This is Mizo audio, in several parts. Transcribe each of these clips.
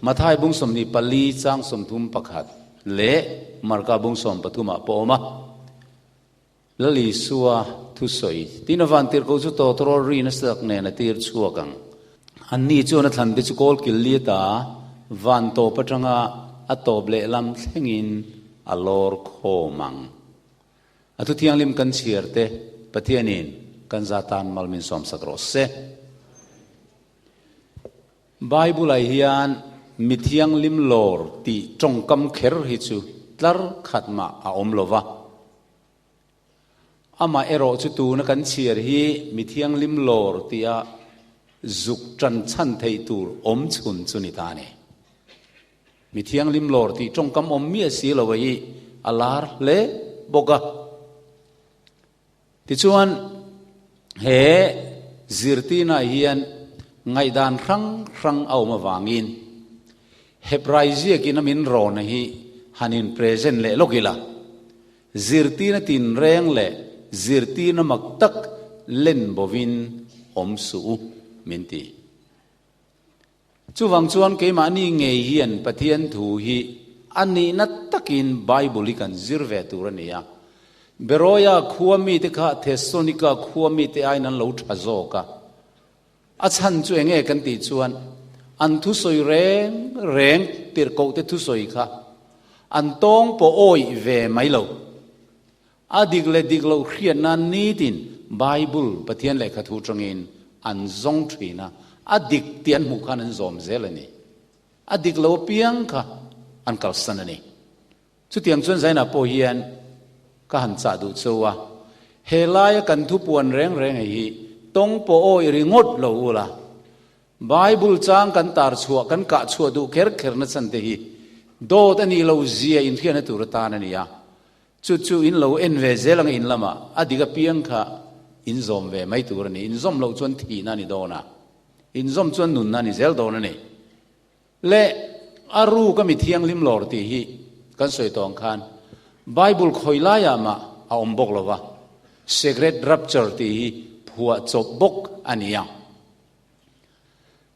Mathai bung 24 chang 31 leh Marka bung 13 ah pawh a awm a. Lal Isua thusawi tin a van tirhkoh chu tawtawrawl ri nasa tak nen a tir chhuak ang. Anni chuan a thlan te chu kawl kil li ata van tawp atanga a tawp lehlam thlengin a lawr khawm ang. A thu thianghlim kan chhiar te Pathianin kan za tan mal min sawmsak rawh se. Bible-ah hian mi thianghlim lawr tih tawngkam kher hi chu tlar khat mah a awm lo va. Amah erawh chu tuna kan chhiar hi mi thianghlim lawr tia zuk tan chhan theih tur awm chhun chu ni ta a ni. Mi thianghlim lawr tih tawngkam awm miah si lo hi a lar hle bawk a. Tichuan, he zirtirnaah hian ngaihdan hrang hrang a awm avangin Hebrai ziakin a min rawna hi han in present leh lawk ila, zirtirna tinreng leh zirtirna mak tak len bovin awm suh u min ti. Chuvang chuan keimahni ngei hian Pathian thu hi a nihna takin Bible hi kan zir ve tur a ni a. Beroia khua mite kha Thessalonika khua mite aiin an lo tha zawk a. A chhan chu enge kan tih chuan an thusawi reng reng tirhkohte thusawi kha an tawng pawh awih ve mai lo. A dik leh dik loh hriat nan nitin Bible, Pathian lehkha thu tangin an zawng thin a, a dik tih an hmuh khan an zawm zel a ni. A dik lo apiang kha an kalsan a ni. Chutiang chuan Zainah pawh hian ka han chah duh cho a, he laia kan thupuan reng reng hi tawng pawh awi ringawt lo ula, Bible chang kan tar chhuah, kan kah chhuah duh kher kher na chhan te hi dawt a nih lo zia inhriatna tur atan a ni a. Chu chu in lo en ve zel ang in lamah a dik apiang kha in zawm ve mai tur a ni. In zawm loh chuan thihna a ni dawn a, in zawm chuan nunna a ni zel dawn a ni. Leh a ruk a mi thianghlim lawr tih hi kan sawi tawh ang khan Bible khawi laiah mah a awm bawk lo va, Secret Rapture tih hi phuah chawp bawk a ni ang.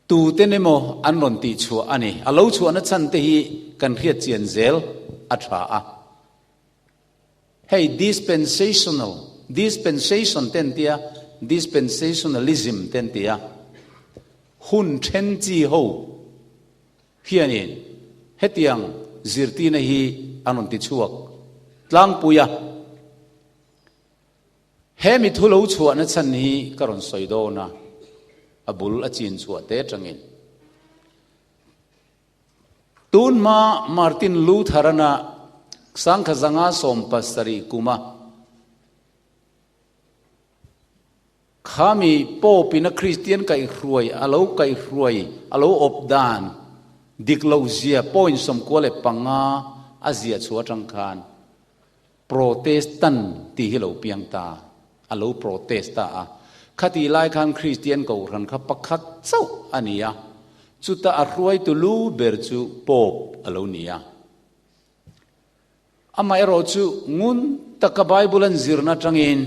Tuten emaw an rawn tih chhuah a ni. A lo chhuahna chhan te hi kan hriat chian zel a tha a. Hei dispensational, dispensation te an tia, dispensationalism te an tia, hun then chi ho hianin hetiang zirtirna hi an rawn ti chhuak tlangpui a. He mi thu lo chhuahna chhan hi ka rawn sawi dawn a, a bul a chin chhuah te atangin. Tun hma Martin Luther-ana sangkhazanga 17 kuma khami Pope-in a Kristian kaihhruai a lo kaihhruai a lo awp dan dik loh zia point 95 a ziah chhuah atang khan Protestant tih hi lo piang ta, a lo protest ta a. Khatih lai khan Kristian Kohhran kha pakhat chauh a ni a, chuta a hruaitu lu ber chu Pope a lo ni a. Amaherawh chu ngun taka Bible an zirna atangin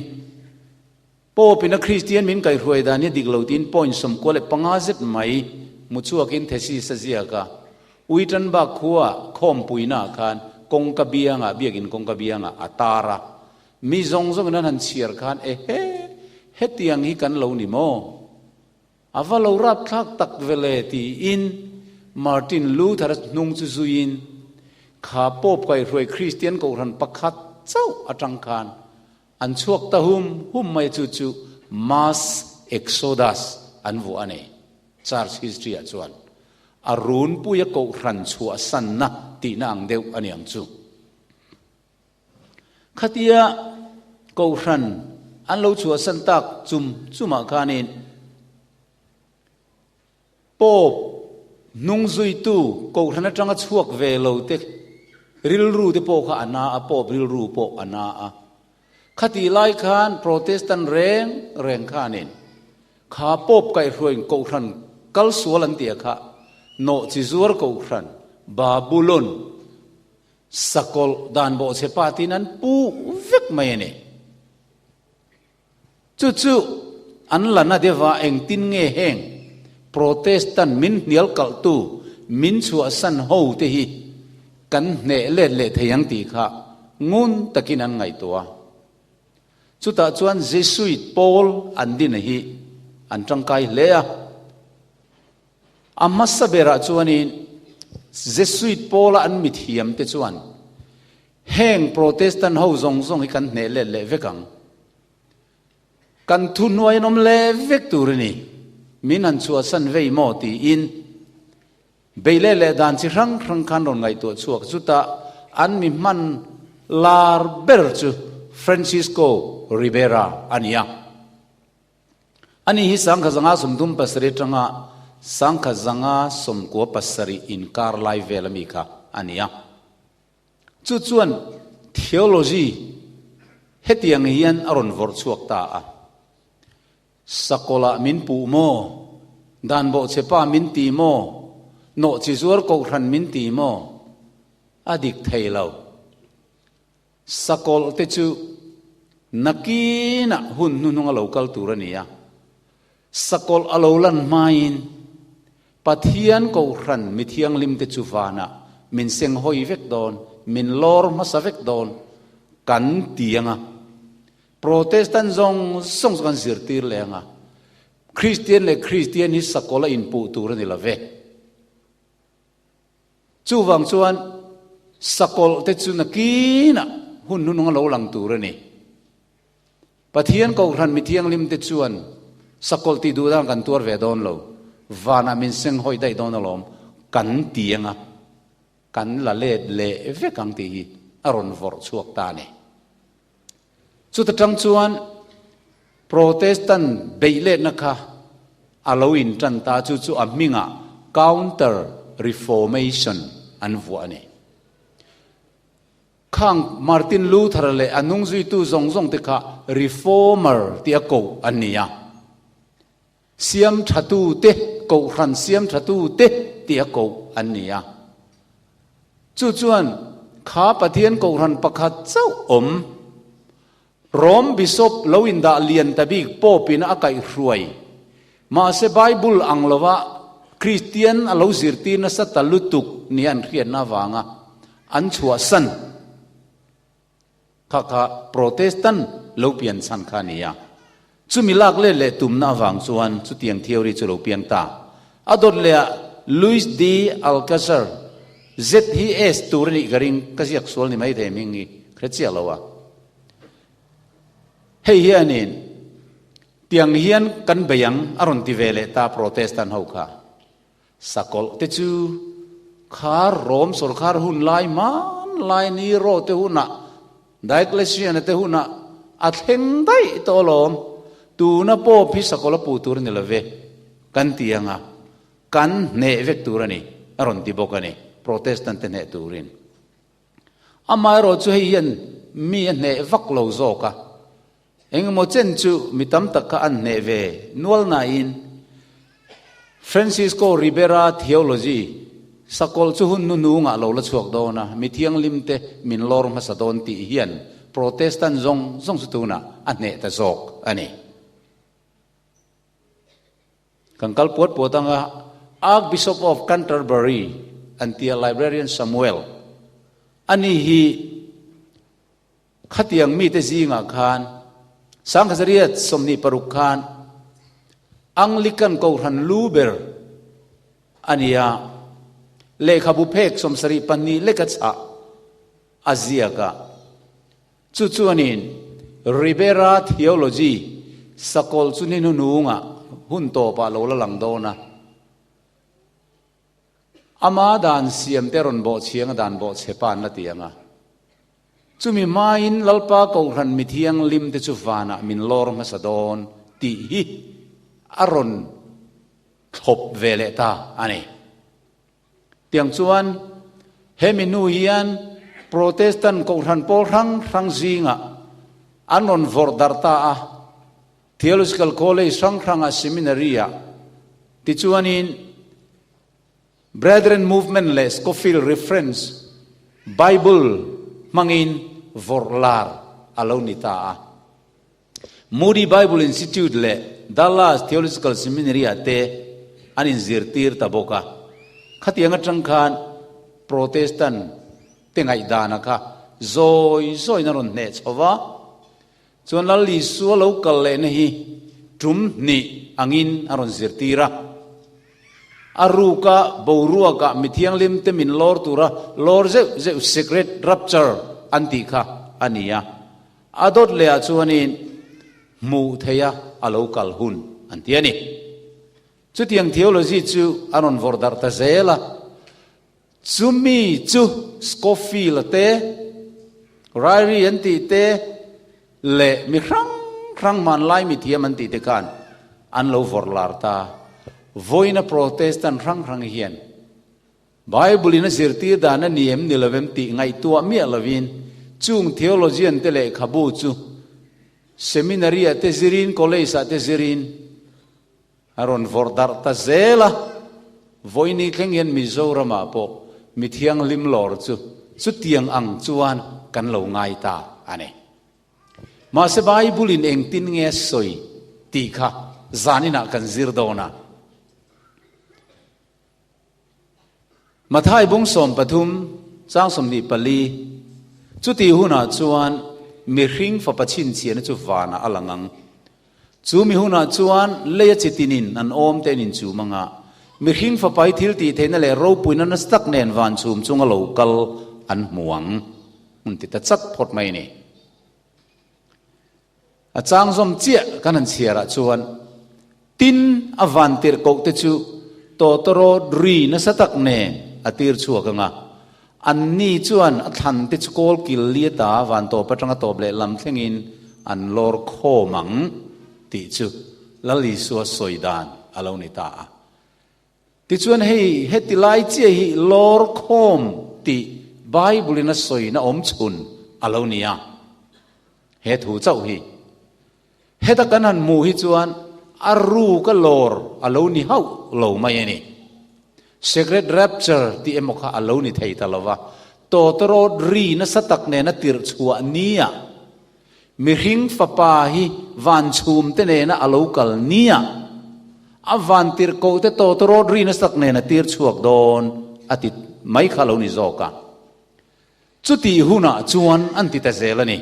Pope in a Kristian min kaihruai dan hi dik lo tiin point 95 zet mai hmu chhuakin thesis a ziak a. Uitanbak khua khawmpuinaah khan kawngka biangah, biakin kawngka biangah a tar a. Mi zawng zawngin an han chhiar khan, Ehe, hetiang hi kan lo ni maw? A va lo rapthlak tak vele tiin Martin Luther-a hnung chu zuiin kha Pope kaihruai Kristian Kohhran pakhat chauh atang khan An chhuak ta hum hum mai chu chu Mass Exodus an vuah a ni. Church history ah chuan a runpui a kohhran chhuah sanna tihna ang deuh a ni ang chu. Khatia kohhran an lo chhuah san tak chum chumah khanin Pope hnung zuitu kohhran atanga chhuak ve lo te rilru te pawh kha a na a, Pope rilru pawh a na a. Khatih lai khan Protestant reng reng khanin kha Pope kaihhruaiin kohhran kal sual an tia kha nawh chi zuar kohhran Babulon sakawlh dan bawhchhe pa tiin an pu vek mai a ni. Chu chu an la na deuh a, engtin nge heng Protestant min hnial kalhtu, min chhuahsan ho te hi kan hneh let leh thei ang tih kha ngun takin an ngaihtuah a. Chutah chuan Jesuit pawl an din hi an tangkai hle a. A hmasa berah chuanin Jesuit pawla an mithiam te chuan heng Protestant ho zawng zawng hi kan hneh let leh vek ang. Kan thuhnuai an awm leh vek tur a ni. Min han chhuahsan vei maw tiin bei leh leh dan chi hrang hrang khan rawn ngaihtuah chhuak. Chutah an mi hman lar ber chu Francisco Ribera a ni a. Ani hi 1937 atanga 1997 inkar lai vel ami kha a ni a. Chu chuan theology hetiang hian a rawn vawrh chhuak ta a, Sakawlah min puh maw? Dan bawhchhe pa min ti maw? Nawhchi zuar kohhran min ti maw? A dik thei lo. Sakawlh te chu nakinah hun hnuhnung a lo kal tur a ni a. Sakawlh a lo lan hmain Pathian kohhran mi thianghlim te chu vanah min seng hawi vek dawn, min lawr hmasa vek dawn kan ti ang a. Protestant zawng zawng chu kan zirtir leh ang a. Kristian leh Kristian hi sakawlh a inpuh tur a ni lo ve. Chuvang chuan sakawlh te chu nakinah hun hnunung a lo lang tur a ni. Pathian Kohhran mi thianghlim te chuan sakawlh tih duh dan kan tuar ve dawn lo, vanah min seng hawi daih dawn alawm kan ti ang a, kan la let leh vek ang tih hi a rawn vawrh chhuak ta a ni. Chuta tang chuan Protestant beih letna kha a lo intan ta, chu chu a hmingah Counter Reformation an vuah a ni. Khang Martin Luther leh a nungzuitu zawng zawng te kha Reformer tia koh an ni a. Siam thatu te, Kohhran siam thatu te tia koh an ni a. Chu chuan kha Pathian Kohhran pakhat chauh awm, Rome Bishop lo indah lian ta bik Pope in a kaihhruai. Mahse Bible ang lova Kristian a lo zirtir nasa ta lutuk nia an hriatna avanga an chhuahsan kha kha Protestant lo pian chhan kha a ni a. Chumi lak let leh tumna avang chuan chutiang theory chu lo piang ta. A dawt lehah Luis de Alcazar, Z hi S tur a nih ka ring, ka ziak sual ni maithei hming hi hre chiah lo a. Hei hianin tiang hian kan bei ang a rawn ti ve leh ta Protestant ho kha. Sakawlh te chu kha Rom sorkar hun lai hmanlai Nero te hunah Diocletian te hunah a thleng daih tawh alawm. Tuna Pope hi sakawlh a puh tur a ni lo ve kan ti ang a, kan hneh vek tur a ni a rawn ti bawk a ni Protestant te hneh turin. Amaherawh chu hei hian mi a hneh vak lo zawk a, engemaw chen chu mi tam tak kha an hneh ve nual nain Francisco Ribera theology sakawlh chu hun nunungah lo la chhuak dawn a, mi thianghlim te min lawr hmasa dawn tih hian Protestant zawng zawng chu tunah a hneh ta zawk a ni. Kan kal puat puat anga Archbishop of Canterbury an tia Librarian Samuel ani hi khatiang mite zingah khan 1926 khan Anglican Kohhran lu ber a ni a, lehkhabu phek 72 leka chah a ziak a. Chu chuanin Ribera theology sakawlh chu ni hnunungah hun tawpah lo la lang dawn a. Ama dan siam te rawn bawh chhiang a dan bawh chhe pa an la ti ang a. Chumi hmain Lalpa Kohhran mi thianghlim te chu vanah min lawr hmasa dawn tih hi a rawn thlawp ve leh ta a ni. Tiang chuan hemi hnu hian Protestant Kohhran pawl hrang hrang zingah an rawn vawrh darh ta a, Theological College hrang hrangah Seminary-ah tichuanin Brethren Movement leh Scofield Reference Bible hmangin vawrh lar a lo ni ta a. Moody Bible Institute leh Dallas Theological Seminary-ah te an inzirtir ta bawk a. Khatiang atang khan Protestant te ngaihdana kha zawi zawiin a rawn hneh chho va. Chuan Lal Isua lo kal lehna hi tum hnih angin a rawn zirtir a. A ruka boruakah mi thianghlim te min lawr tura lawr zeuh zeuh secret rapture an tih kha a ni a. A dawt lehah chuanin hmuh theiha a lo kal hun an ti a ni. Chutiang theology chu a rawn vawrh darh ta zel a. Chumi chu Scofield-a te, Ryrie an tih te leh mi hrang hrang hmanlai mithiam an tih te khan an lo vawrh lar ta. Vawiina Protestant hrang hrang hian Bible-in a zirtir dan a ni em ni lovem tih ngaihtuah miah lovin chung theologian te lehkhabu chu seminary-ah te zirin, college-ah te zirin, A rawn vawrh darh ta zel a, vawiini thleng hian Mizoramah pawh mi thianghlim lawr chu chutiang ang chuan kan lo ngai ta a ni. Mahse Bible-in engtin nge a sawi tih kha zaninah kan zir dawn a. Mathai bung 13, chang 24, Chutih hunah chuan mihring fapa chhinchhiahna chu vanah a lang ang. Chu mi hunah chuan leia chi tinin an awm te an inchum ang a, mihring fapa hi thil tih theihna leh ropuina nasa tak nen van chhum chunga lo kal an hmu ang. Hmun ti ta chat phawt mai a ni. A chang zawm chiah kan han chhiarah chuan tin a van tirhkoh te chu tawtawrawt ri nasa tak nen a tir chhuak ang a, anni chuan a thlan te chu kawl kil li ata van tawp atanga tawp leh lam thlengin an lawr khawm ang tih chu Lal Isua sawi dan a lo ni ta a. Tichuan hei heti lai chiah hi lawr khawm tih Bible in a sawina awm chhun a lo ni a. He thu chauh hi heta kan han hmuh hi chuan a ruk a lawr a lo ni hauh lo mai a ni. Secret rapture tih emaw kha a lo ni thei ta lo va, tawtawrawt ri nasa tak nena tirh chhuah nia Mihring Fapa hi van chhum te nena a lo kal nia, a van tirhkoh te tawtawrawt ri nasak nen a tir chhuak dawn a ti mai kha lo ni zawk a. Chutih hunah chuan an ti ta zel a ni.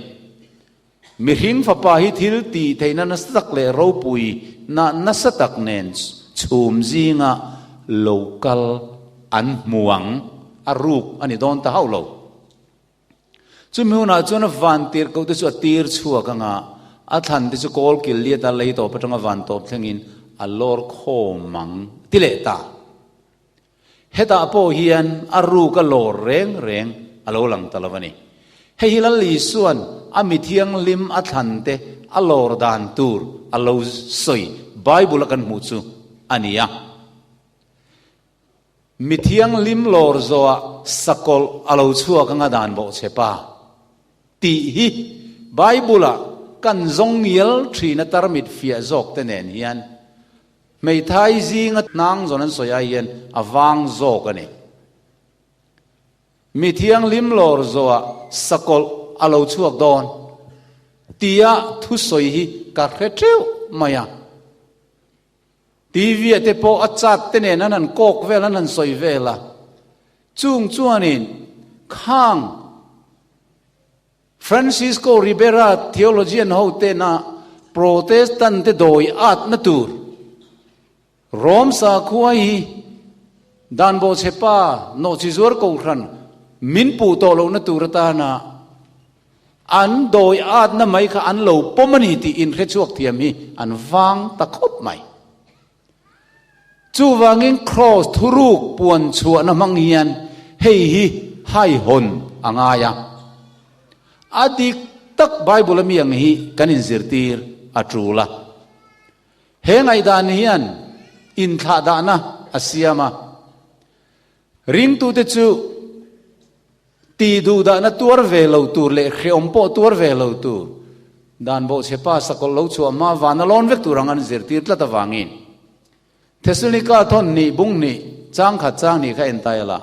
Mihring Fapa hi thil tih theihna nasa tak leh ropui na nasa tak nen chhum zinga lo kal an hmu ang, a ruk a ni dawn ta hauh lo. Chumi hunah chuan a van tirhkoh te chu a tir chhuak ang a, a thlan te chu kawl kil liat a lei tawp atanga van tawp thlengin a lawr khawm ang ti leh ta. Hetah pawh hian a ruk a lawr reng reng a lo lang ta lo a ni. Hei hi Lal Isua'n a mi thianghlim a thlan te a lawr dan tur a lo sawi Bible a kan hmuh chu a ni a. Mi thianghlim lawr zawhah sakawlh a lo chhuak anga dan bawh che pa tih hi Bible-ah kan zawng ngial thin a tarmit fiah zawk te nen hian hmeithai zinga hnang zawn an sawi ai hian a vang zawk a ni. Mi thianghlim lawr zawhah sakawlh a lo chhuak dawn tia thusawi hi ka hre teuh mai a. TV ah te pawh a chat te nen an han kawk vel an han sawi vel a, chung chuanin khang Francisco Ribera theologian ho tena Protestant te dawi at na tur Rom sakhua hi dan bawhchhe pa nawhchi zuar kohhran min puh tawh lohna tur atana An dawi atna mai kha an lo pawm a ni tih inhre chhuak thiam hi an vang ta khawp mai. Chuvangin Kraws thuruk puan chhuahna hmang hian hei hi haihawn a ngai a. A dik tak Bible a mi ang hi kan inzirtir a tul a. He ngaihdan hian inthlahdahna a siam a. Ringtute chu Tih duhdahna tuar ve lo tur leh hreawm pawh tuar ve lo tur, dan bawhchhe pa sakawlh lo chhuah hma vana lawn vek tur ang an zirtir tlat avangin Thesalonika thawn hnih bung hnih chang khat chang hnih kha en ta ila.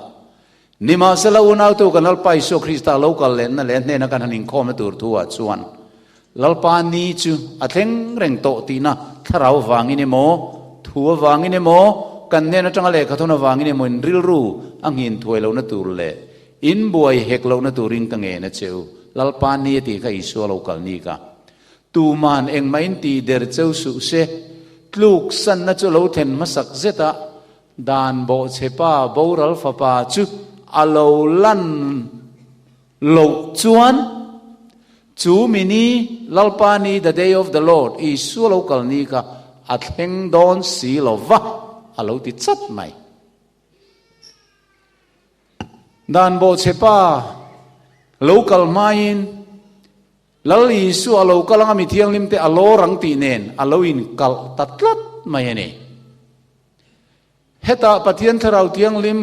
Nimahsela unautu kan Lalpa Isua Krista lo kal lenna leh a hnena kan han inkhawmna tur thu ah chuan Lalpa ni chu a thleng reng tawh tihna thlarau vangin emaw, thu avangin emaw, kan hnen atanga lehkha thawn avangin emaw in rilru a nghin thuai lohna tur leh in buai hek lohna turin ka ngen a che u. Lalpa ni a tih kha Isua lo kal ni ka. Tuman engmah in tih der cheu suh se, tluk sanna chu lo thlen hmasak zet a, dan bawhchhepa boral fapa chu a lo lan loh chuan chu mi ni, Lalpa ni, the day of the Lord, Isua lo kal ni kha a thleng dawn si lo va, a lo ti chat mai. Dan bawhchhepa lo kal hmain Lal Isua a lo kal anga mi thianghlim te a lawr ang tih nen a lo inkalh ta tlat mai a ni. Hetah Pathian Thlarau Thianghlim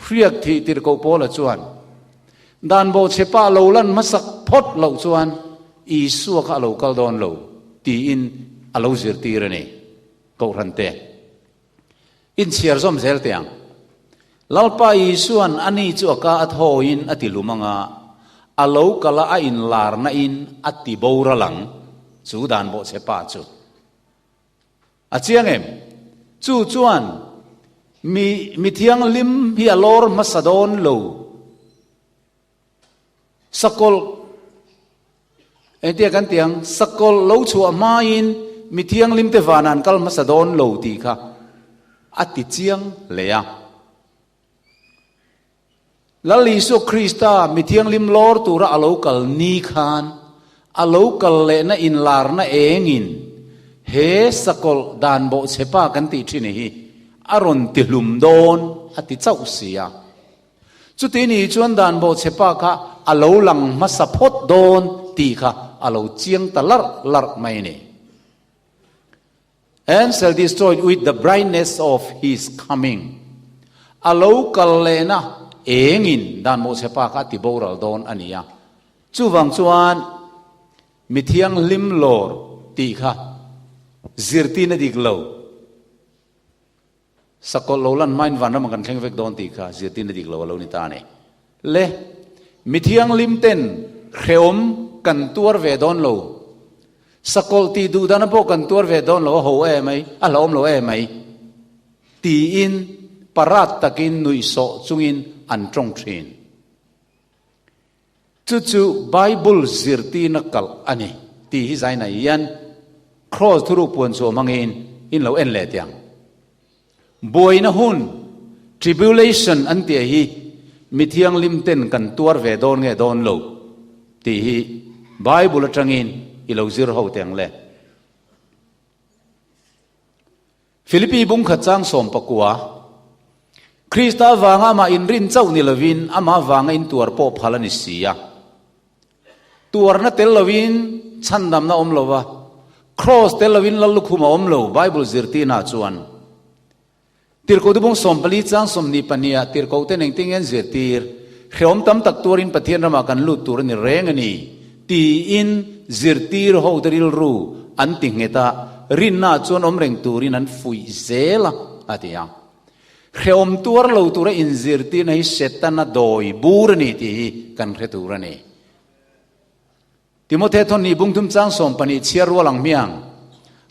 hriak thih tirhkoh Paula chuan, Dan bawhchhepa a lo lan hmasak phawt loh chuan Isua kha a lo kal dawn lo, tiin a lo zirtir a ni. Kohhran te inchhiar zawm zel teh ang. Lalpa Isua'n ani chu a ka a thawiin a ti lum anga, a lo kal a a inlarna in a ti boral ang, chu dan bawhchhepa chu. A chiang em? Chu chuan mi mi thianghlim hi a lawr hmasa dawn lo. Sakawlh, engtia kan tih ang, sakawlh lo chhuah hmain mi thianghlim te vanah an kal hmasa dawn lo tih kha a ti chiang hle a. Lal Isua Krista mi thianghlim lawr tura a lo kal ni khan a lo kal lehna inlarna engin he sakawlh dan bawhchhepa kan tih thin hi a rawn tihlum dawn a ti chauh si a. Chuti ni chuan dan bawhchhepa kha a lo lang hmasa phawt dawn tih kha a lo chiang ta larh larh mai a ni. And shall destroy with the brightness of his coming. A lo kal lehna engin dan mawhchhepa kha a ti boral dawn a ni a. Chuvang chuan mi thianghlim lawr tih kha zirtirna dik lo, sakawlh lo lan hmain vanram ah kan thleng vek dawn tih kha zirtirna dik lo a lo ni ta a ni. Le, mi thianghlim ten hrehawm kan tuar ve dawn lo. Sakawlh tih duh dana pawh kan tuar ve dawn lo, a ho e mai, a hlauhawm lo e mai, tiin parat takin nuihsawh chungin an tawng thin. Chu chu Bible zirtirna kalh a ni tih hi zainah hian Kraws thuruk puan chhuah hmangin in lo en leh tiang. Buaina hun, tribulation, an tih hi mi thianghlim ten kan tuar ve dawn nge dawn lo tih hi Bible atangin i lo zir ho teh ang le. Philippi bungkhat chang 14, Krista avanga amah inrin chauh ni lovin amah avanga intuar pawh phal a ni si a. Tuarna tel lovin chhandamna awm lo va, Kraws tel lovin Lal lukhum a awm lo, Bible zirtirnaah chuan. Tirhkohte bung 14 chang 22ah tirhkohten engtin nge an zirtir? Hrehawm tam tak tuarin Pathian ramah kan lut tur a ni reng a ni, tiin zirtir hote rilru an ti nghet a, rinnaah chuan awm reng turin an fuih zel a, a ti a. Hrehawm tuar lo tura inzirtirna hi Setana dawi bur a ni tih hi kan hre tur a ni. Timothe thawn bungthum chang 12 chhiar rual ang hmiang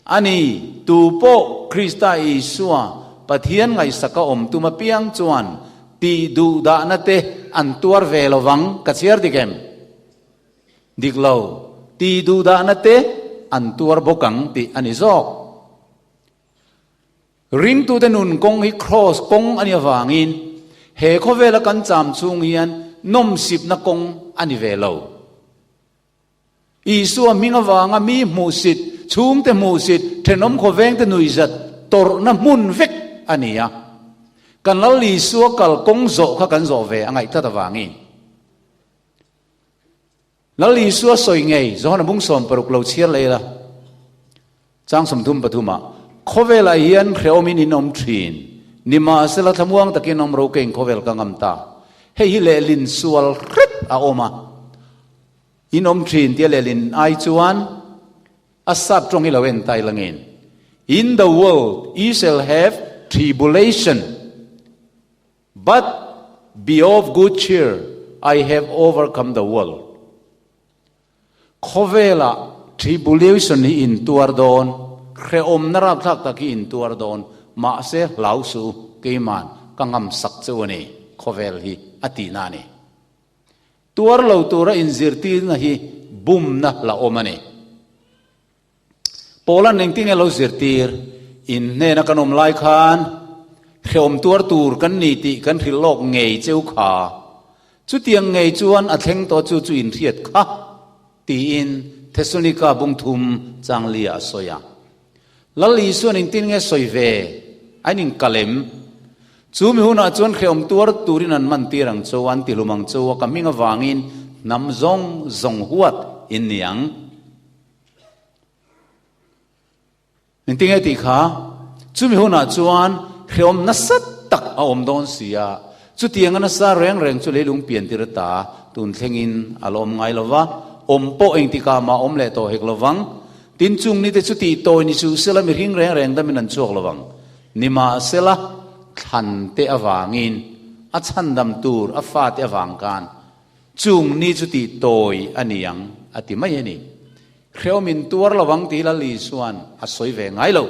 a ni, Tu pawh Krista Isua Pathian ngaihsaka awm tum apiang chuan tih duh dahna te an tuar ve lo vang, ka chhiar dik em? Dik lo, tih duh dahna te an tuar bawk ang tih a ni zawk. Ringtute nun kawng hi Kraws kawng a nih avangin he khawvela kan cham chhung hian nawmsipna kawng a ni ve lo. Isua hming avanga mi hmuhsit, chhungte hmuhsit, thenawm khawvengte nuihzat tawrhna hmun vek a ni a. Kan Lal Isua kal kawng zawh kha kan zawh ve a ngaih tlat avangin. Lal Isua sawi ngei, Johana bung 60 lo chhiar leh ila, chang 33 ah, Khawvelah hian hrehawmin in awm thin, nimahsela thlamuang takin awm ro keng khawvel ka ngam ta. Hei hi lehlin sual hret a awm a, in awm thin tia lehlin ai chuan a sap tawng hi lo en tai langin, In the world ye shall have tribulation. But be of good cheer, I have overcome the world. Khawvelah tribulation hi in tuar dawn, hrehawmna rapthlak tak hi in tuar dawn, Mahse hlau suh u, keiman ka ngam sak cheu a ni, khawvel hi a tihna a ni. Tuar lo tura inzirtirna hi bumna hlauhawm a ni. Paula'n engtinge lo zirtir? In hnena kan awm lai khan hrehawm tuar tur kan ni tih kan hrilh lawk ngei cheu kha. Chutiang ngei chuan a thleng tawh chu chu inhriat kha, tiin Thesalonika bungthum changlia a sawi a. Lal Isua'n engtin nge sawi ve? An inkal em? Chu mi hunah chuan hrehawm tuar turin an man tir ang cho, an tihlum ang cho a, ka hming avangin hnam zawng zawng huat in ni ang. Engtin nge tih kha? Chu mi hunah chuan hrehawm nasa tak a awm dawn si a, chutianga nasa reng reng chu leilung pian tir ata tun thlengin a la awm ngai lo va, awm pawh engtikah mah awm leh tawh hek lo vang. Tin, chung nite chu tih tawi ni suh sela mihring reng reng damin an chhuak lo vang. Nimahsela, thlan te avangin, a chhandam tur a fate avang khan chung ni chu tih tawi a ni ang a ti mai a ni. Hrehawm in tuar lo vang tih Lal Isua'n a sawi ve ngai lo.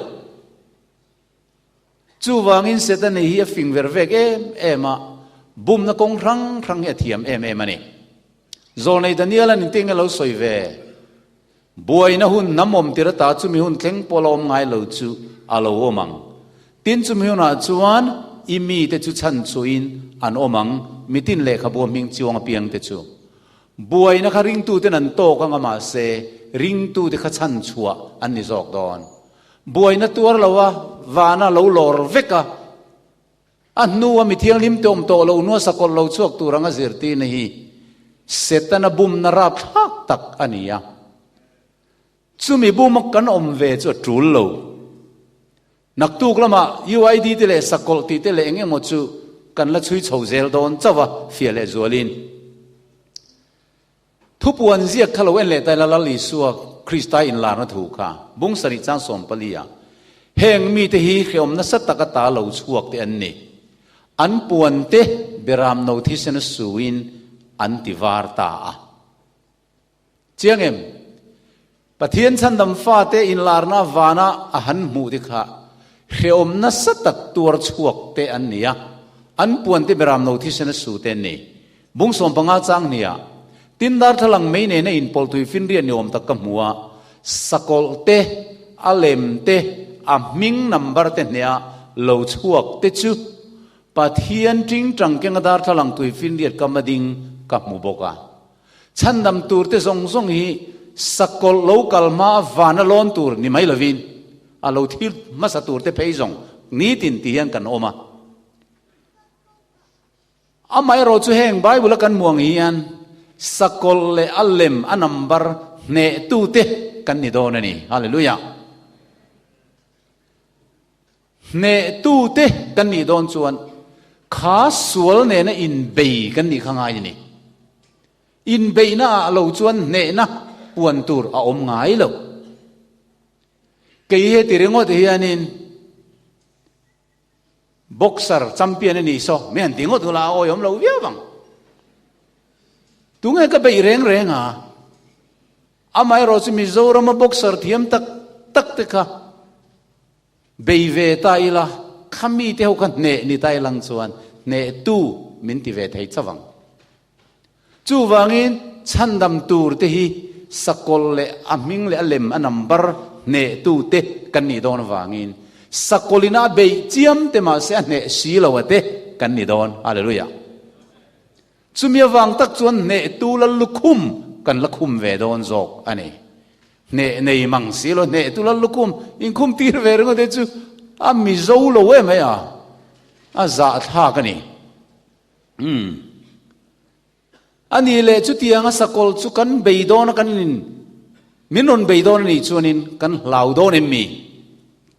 Chuvangin Setana hi a fing ver vek em em a, bumna kawng hrang hrang hi a thiam em em a ni. Zawlnei Daniel-a'n inti nge lo sawi ve? Buaina hun hnam awm tir ata chumi hun thleng pawh la awm ngai lo chu a lo awm ang. Tin chumi hunah chuan i mite chu chhan chuhin an awm ang, mitin lehkhabu a hming chiang apiangte chu. Buaina kha ringtuten an tawk anga mahse ringtute kha chhan chhuah an ni zawk dawn. Buaina tuar lo a, vana lo lawr vek a, a hnua mi thianghlim te awm tawh lo hnua sakawlh lo chhuak tur anga zirtirna hi Setana bumna rapthlak tak a ni a. Chumi buma kan awm ve chu a tul lo. Naktuk lamah UID te leh sakawlh tih te leh eng emaw chu kan la chhui chho zel dawn chauh a, fiah leh zualin. Thupuan ziak kha lo en leh ta ila Lal Isua Krista inlarna thu kha bung sarih chang 14 ah heng mite hi hrehawm nasa tak ata lo chhuak te an ni. An puan te beram no thisen a suin an ti var ta a. Chiang em? Pathian chhandam fate inlarna vana a han hmuh te kha hrehawm nasa tak tuar chhuak te an ni a, an puan te beram no thisen a su te an ni. Bung 15 chang hniah, Tin darthlalang mei nena inpawlh tui finriat ni awm tak ka hmu a, sakawlh te, a lem te, a hming number te hneha lo chhuak te chu Pathian tingtang kenga darthlalang tui finriat kam a ding ka hmu bawk a. Chhandam tur te zawng zawng hi sakawlh lo kal hma vana lawn tur ni mai lovin a lo thil hmasa tur te phei zawng nitin ti hian kan awm a. Amaherawh chu heng Bible a kan hmuh ang hian sakawlh leh a lem a number hnehtute kan ni dawn a ni. Hallelujah! Hnehtute kan nih dawn chuan kha sual nena inbei kan nih kha ngai a ni. Inbeihna ah lo chuan hnehna puan tur a awm ngai lo. Kei heti ringawt hianin Boxer champion a ni saw, mi han ti ngawt ula a awihawm lo viau ang. Tunge ka beih reng reng a? Amaherawh chu Mizorama boxer thiam tak tak te kha bei ve ta ila, kha mite ho kha hneh ni ta ilang chuan hnehtu min ti ve thei chauh ang. Chuvangin chhandam tur te hi sakawlh leh a hming leh a lem a number hnehtu te kan nih dawn avangin sakawlhin a beih chiam te mahse a hneh si lo a te kan ni dawn. Hallelujah! Chumi avang tak chuan hnehtu la lukhum kan la khum ve dawn zawk a ni. Hneh nei mang si lo, hnehtu la lukhum inkhum tir ve ringawt te chu a mizo lo em mai a, a zahthlak a ni. Umm. A nih leh chutianga sakawlh chu kan bei dawn a kan in min rawn bei dawn a nih chuanin kan hlau dawn em mi?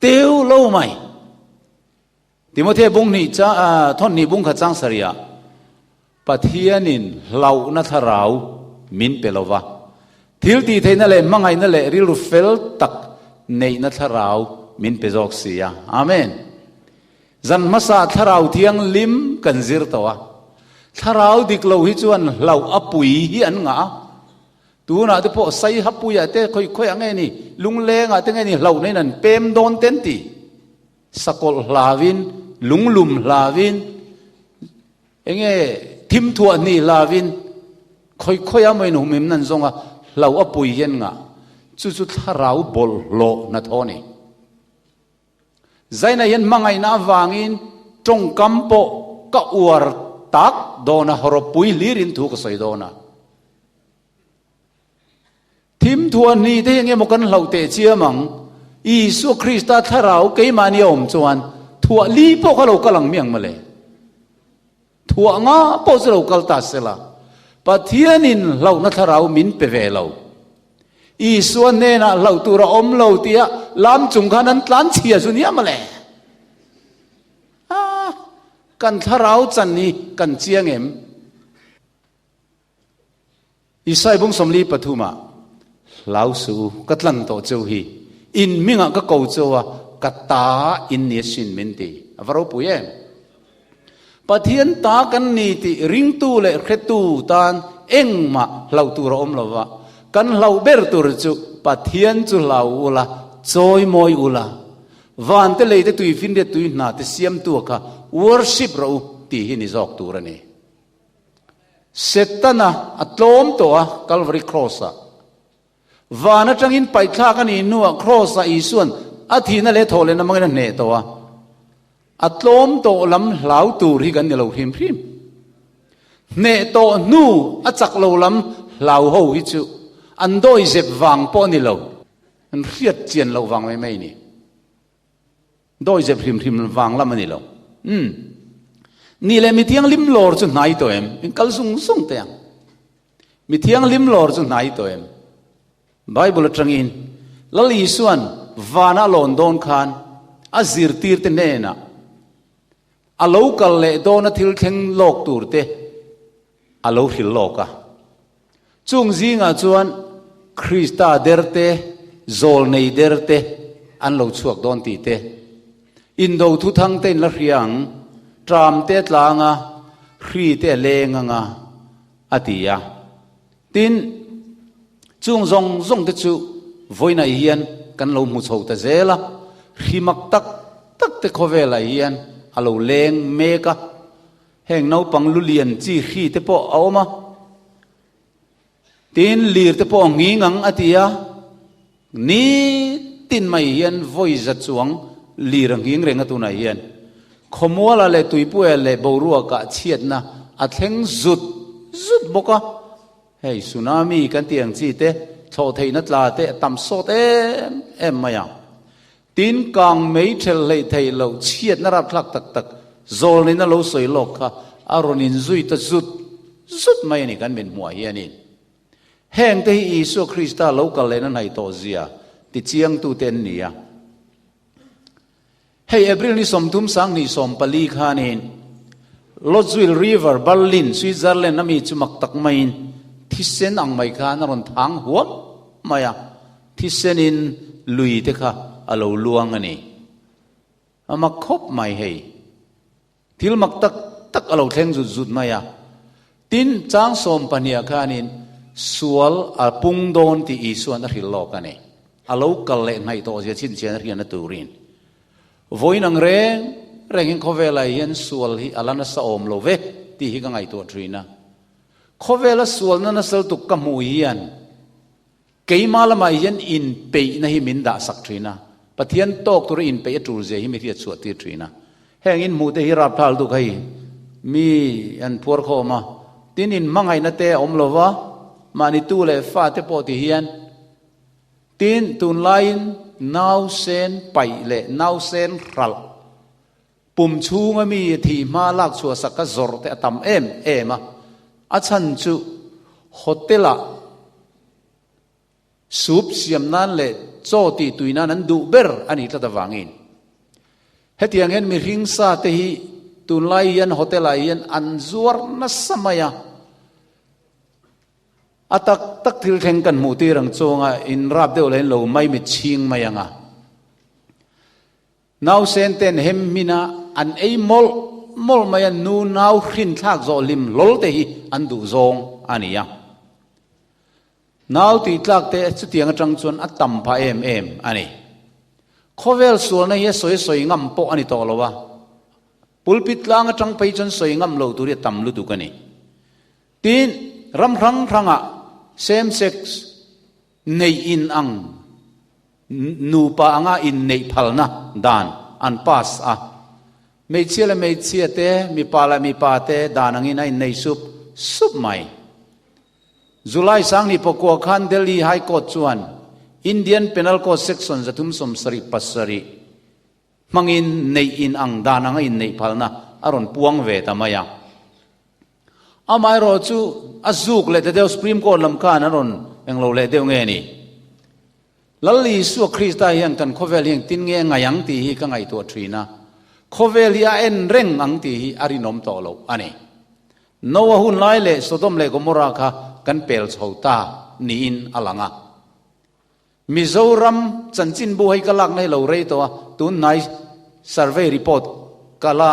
Teu lo mai. Timothea bung hnih cha thawn hnih bung khat chang sarih ah Pathianin hlauhna thlarau min pe lo va, thil tih theihna leh hmangaihna leh rilru fel tak neihna thlarau min pe zawk si a. Amen. Zan hmasa thlarau thianghlim kan zir tawh a, thlarau dik lo hi chuan hlauh a pui hi an ngah a, tunah te pawh Saihapuiah te khawi khawiah nge ni, Lunglengah te nge ni hlauh neiin an pem dawn te an ti. Sakawlh hlauin, lunglum hlauin, enge thim thuah hnih hlauin, khawi khawi a maw in humhim nan zawnga hlau a pui hian ngah. Chu chu thlarau bawlhhlawh hnathawh a ni. Zaina hian hmangaihna avangin tawngkam pawh ka uar tak dawn a, hawrawppui hlirin thu ka sawi dawn a. Thim thuah hnih te hi enge maw kan hlauh teh chiam ang? Isua Krista thlarau keimahni a awm chuan thuah li pawh kha lo kal ang miang mawle. Thuah nga pawh chu lo kal ta sela. Pathianin hlauhna thlarau min pe ve lo. Isua hnenah hlauh tur a awm lo tia lam chung khan an tlan chhia zu nia mawle. Ah, kan thlarau chan hi kan chiang em? Isai bung 43 ah, Hlau suh u, ka tlan tawh cheu hi, in hmingah ka ko cheu a, ka ta in ni asin min ti. A va ropui em? Pathian ta kan ni tih ringtu leh hretu tan engmah hlauh tur a awm lo va, kan hlauh ber tur chu Pathian chu hlau ula, chawi mawi ula, van te lei te tuifinriat tui hna te siamtu kha worship rawh u tih hi ni zawk tur a ni. Setana a tlawm tawh a Calvary Cross-ah. Van atangin paihthlak a nih hnuah Cross-ah Isua'n a thihna leh thawhlehna hmangin a hneh tawh a. A tlawm tawh lam hlau tur hi kan ni lo hrim hrim. Hneh tawh hnu a chak lo lam hlau ho hi chu an dawizep vang pawh a ni lo, an hriat chian loh vang mai mai a ni. Dawizep hrim hrim vang lam a ni lo. Umm. Nih leh mithianghlim lawr chu hnai tawh em? In kal zung zung teh ang. Mithianghlim lawr chu hnai tawh em? Bible atangin Lal Isuan vana a lawn dawn khan a zirtirte hnenah a lo kal leh dawna thil thleng lawk turte a lo hrilh lawk a. Chung zingah chuan Krista derte, zawlnei derte an lo chhuak dawn tih te, indo thuthang te in la hria ang, tram te a tlang a, hri te a leng ang a, a ti a. Tin, chung zawng zawng te chu vawiinah hian kan lo hmu chho ta zel a, hri mak tak tak te khawvelah hian a lo leng mek a. Heng naupang lu lian chi hri te pawh a awm a, tin lir te pawh a nghing ang a ti a, nitin mai hian vawi za chuang lir a nghing reng a tunah hian khawmuala leh tuipuia leh boruakah chhiatna a thleng zut zut bawk a, hei tsunami kan tih ang chi te thlawh theihna tla te a tam sawt em em mai a. Tin, kang mei ṭhelh hleih theih loh chhiatna rapthlak tak tak zawlnin a lo sawi lawk kha a rawn inzui ta zut zut mai a ni kan min hmuah hianin. Heng te hi Isua Krista lo kal lehna hnaih tawh zia tichiangtute an ni a. Hei April ni 30 2014 khanin Lotzwil River, Berlin, Switzerland a mi chu mak tak maiin thisen ang mai khan a rawn thang huam mai a. Thisenin lui te kha a lo luang a ni. A mak khawp mai hei. Thil mak tak tak a lo thleng zut zut mai a. Tin, chang 12 ah khanin sual a pung dawn tih Isua'n a hrilh lawk a ni. A lo kal leh hnaih tawh zia chhinchhian a hriatna turin. Vawiin ang reng rengin khawvelah hian sual hi a la nasa awm lo ve tih hi ka ngaihtuah thin a. Khawvela sualna nasal tuk ka hmuh hian Keimah lamah hian inpeihna hi min dahsak thin a, Pathian tawk tura inpeih a tul zia hi mi hriat chhuah tir thin a. Heng in hmuh te hi rapthal duk hei, mi an phuar khawm a, tin in hmangaihna te a awm lo va, mahni tu leh fa te pawh ti hian, tin tunlaiin nausen paih leh nausen hralh, pum chhunga mi thih hma lak chhuah sak a zawrh te a tam em em a, a chhan chu hotel ah Soup siam nan leh chaw tih tui nan an duh ber a nih tlat avangin hetiang hian mihring sa te hi tunlai hian hotel ah hian an zuar nasa mai a, a tak tak thil thleng kan hmuh tir ang chunga in rap deuh lah in lo maimit chhing mai ang a. Nausen ten hem hmina an ei mawlh mawlh mai a, nu nau hrinthlak zawh hlim hlawl te hi an duh zawng a ni a. Nau tih tlak te chutiang atang chuan a tam phah em em a ni. Khawvel sualna hi a sawi sawi ngam pawh a ni tawh lo a, pulpit tlang atang phei chuan sawi ngam lo tur hi a tam lutuk a ni. Tin, ram hrang hrangah same sex neih in ang nupa anga inneih phalna dan an pass a. Hmeichhia leh hmeichhia te, mipa leh mipa te dan angin a innei sup sup mai. July 10 pakua khan Delhi High Court chuan Indian Penal Code Section 377 hmangin neih in ang dan anga inneih phalna a rawn puang ve ta mai a. Amaherawh chu a zuk leh ta deuh Supreme Court lam khan an rawn englo leh deuh nge ni? Lal Isua Krista hian kan khawvel hi engtin nge a ngaih ang tih hi ka ngaihtuah thin a, khawvel hi a en reng ang tih hi a rinawm tawh loh a ni. Noah hun lai leh Sodom leh Gomorrah kha kan pel chho ta niin a lang a. Mizoram chanchinbu hei ka lakna hi lo rei tawh a, tunhnai survey report ka la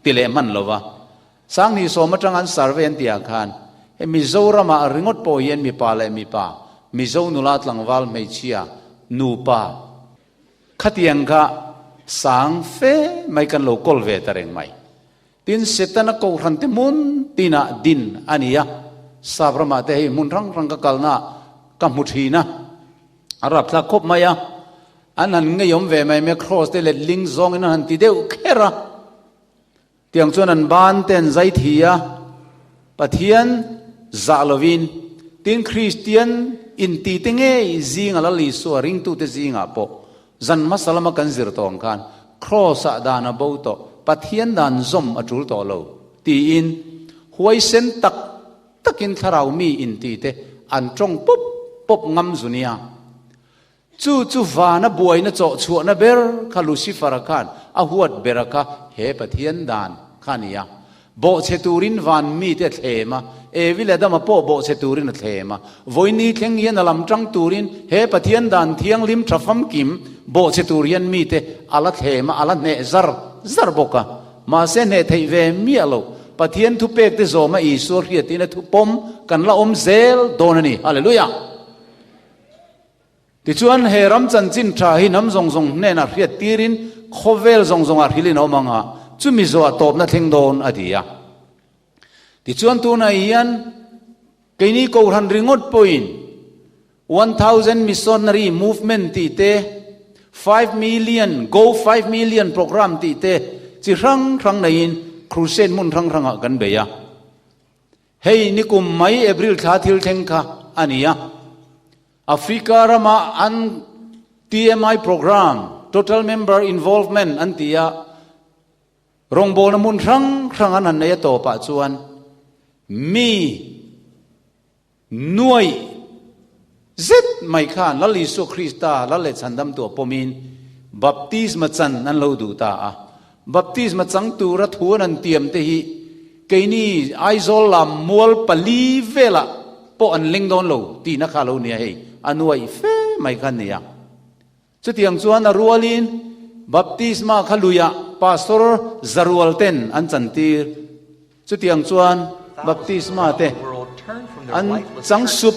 ti leh hman lo va. 2010 atanga an survey an tihah khan he Mizoramah ringawt pawh hian mipa leh mipa, Mizo nula tlangval hmeichhia, nupa khatiang kha sang fe mai kan lo kawl ve ta reng mai. Tin, Setana kohhran te hmun tinah din a ni a, Sap ramah te hei hmun hrang hrang ka kalnaah ka hmu thin a, a rapthlak khawp mai a, an han ngeiawm ve mai mai a, kraws te letling zawngin an han ti deuh kher a, tiang chuan an ban te an zai thi a, Pathian zah lovin, tin Kristian inti te ngei zinga Lal Isua ringtute zingah pawh Zan hmasa lama kan zir tawh ang khan Kraws-ah dan a bo tawh, Pathian dan zawm a tul tawh lo, tiin huaisen tak takin thlarau mi inti te an tawng pawp pawp ngam zu nia. Chu chu vana buaina chawh chhuahna ber kha Lucifer-a khan a huat bera kha he Pathian dan kha a ni a. Bawhchhe turin van mite a thlem a, Evi leh Adama pawh bawhchhe turin a thlem a. Vawiini thleng hian a lam tang turin he Pathian dan thianghlim tha famkim bawhchhe tur hian mite a la thlem a, a la hneh zar zar bawk a. Mahse hneh theih ve miah lo, Pathian thupek te zawma Isua hriatin a thupawm kan la awm zel dawn a ni. Hallelujah! Tichuan, he ram chanchin tha hi hnam zawng zawng hnenah hriat tirin khawvel zawng zawngah hrilhin a awm ang a, chumi zawhah tawpna thleng dawn a ti a. Tichuan, tunah hian keini Kohhran ringawt pawhin 1000 Missionary Movement tih te, 5 million Go 5 million Program tih te chi hrang hrang neiin crusade hmun hrang hrangah kan bei a. Hei nikum mai April thla thil thleng kha a ni a. Africa rama an TMI program, Total Member Involvement, an ti a, rawngbawlna hmun hrang hrang an han nei a tawpah chuan mi nuaih zet mai khan Lal Isua Krista Lal leh Chhandamtu a pawmin baptisma chan an lo duh ta a. Baptisma chang tura thu an han tiam te hi keini Aizawl lam mual pali velah pawh an leng dawn lo tihna kha lo nia hei, a nuaih fe mai kha nia. Chutiang chuan a rualin baptisma kha luiah Pastor Zarual ten an chantir. Chutiang chuan baptisma te an chang sup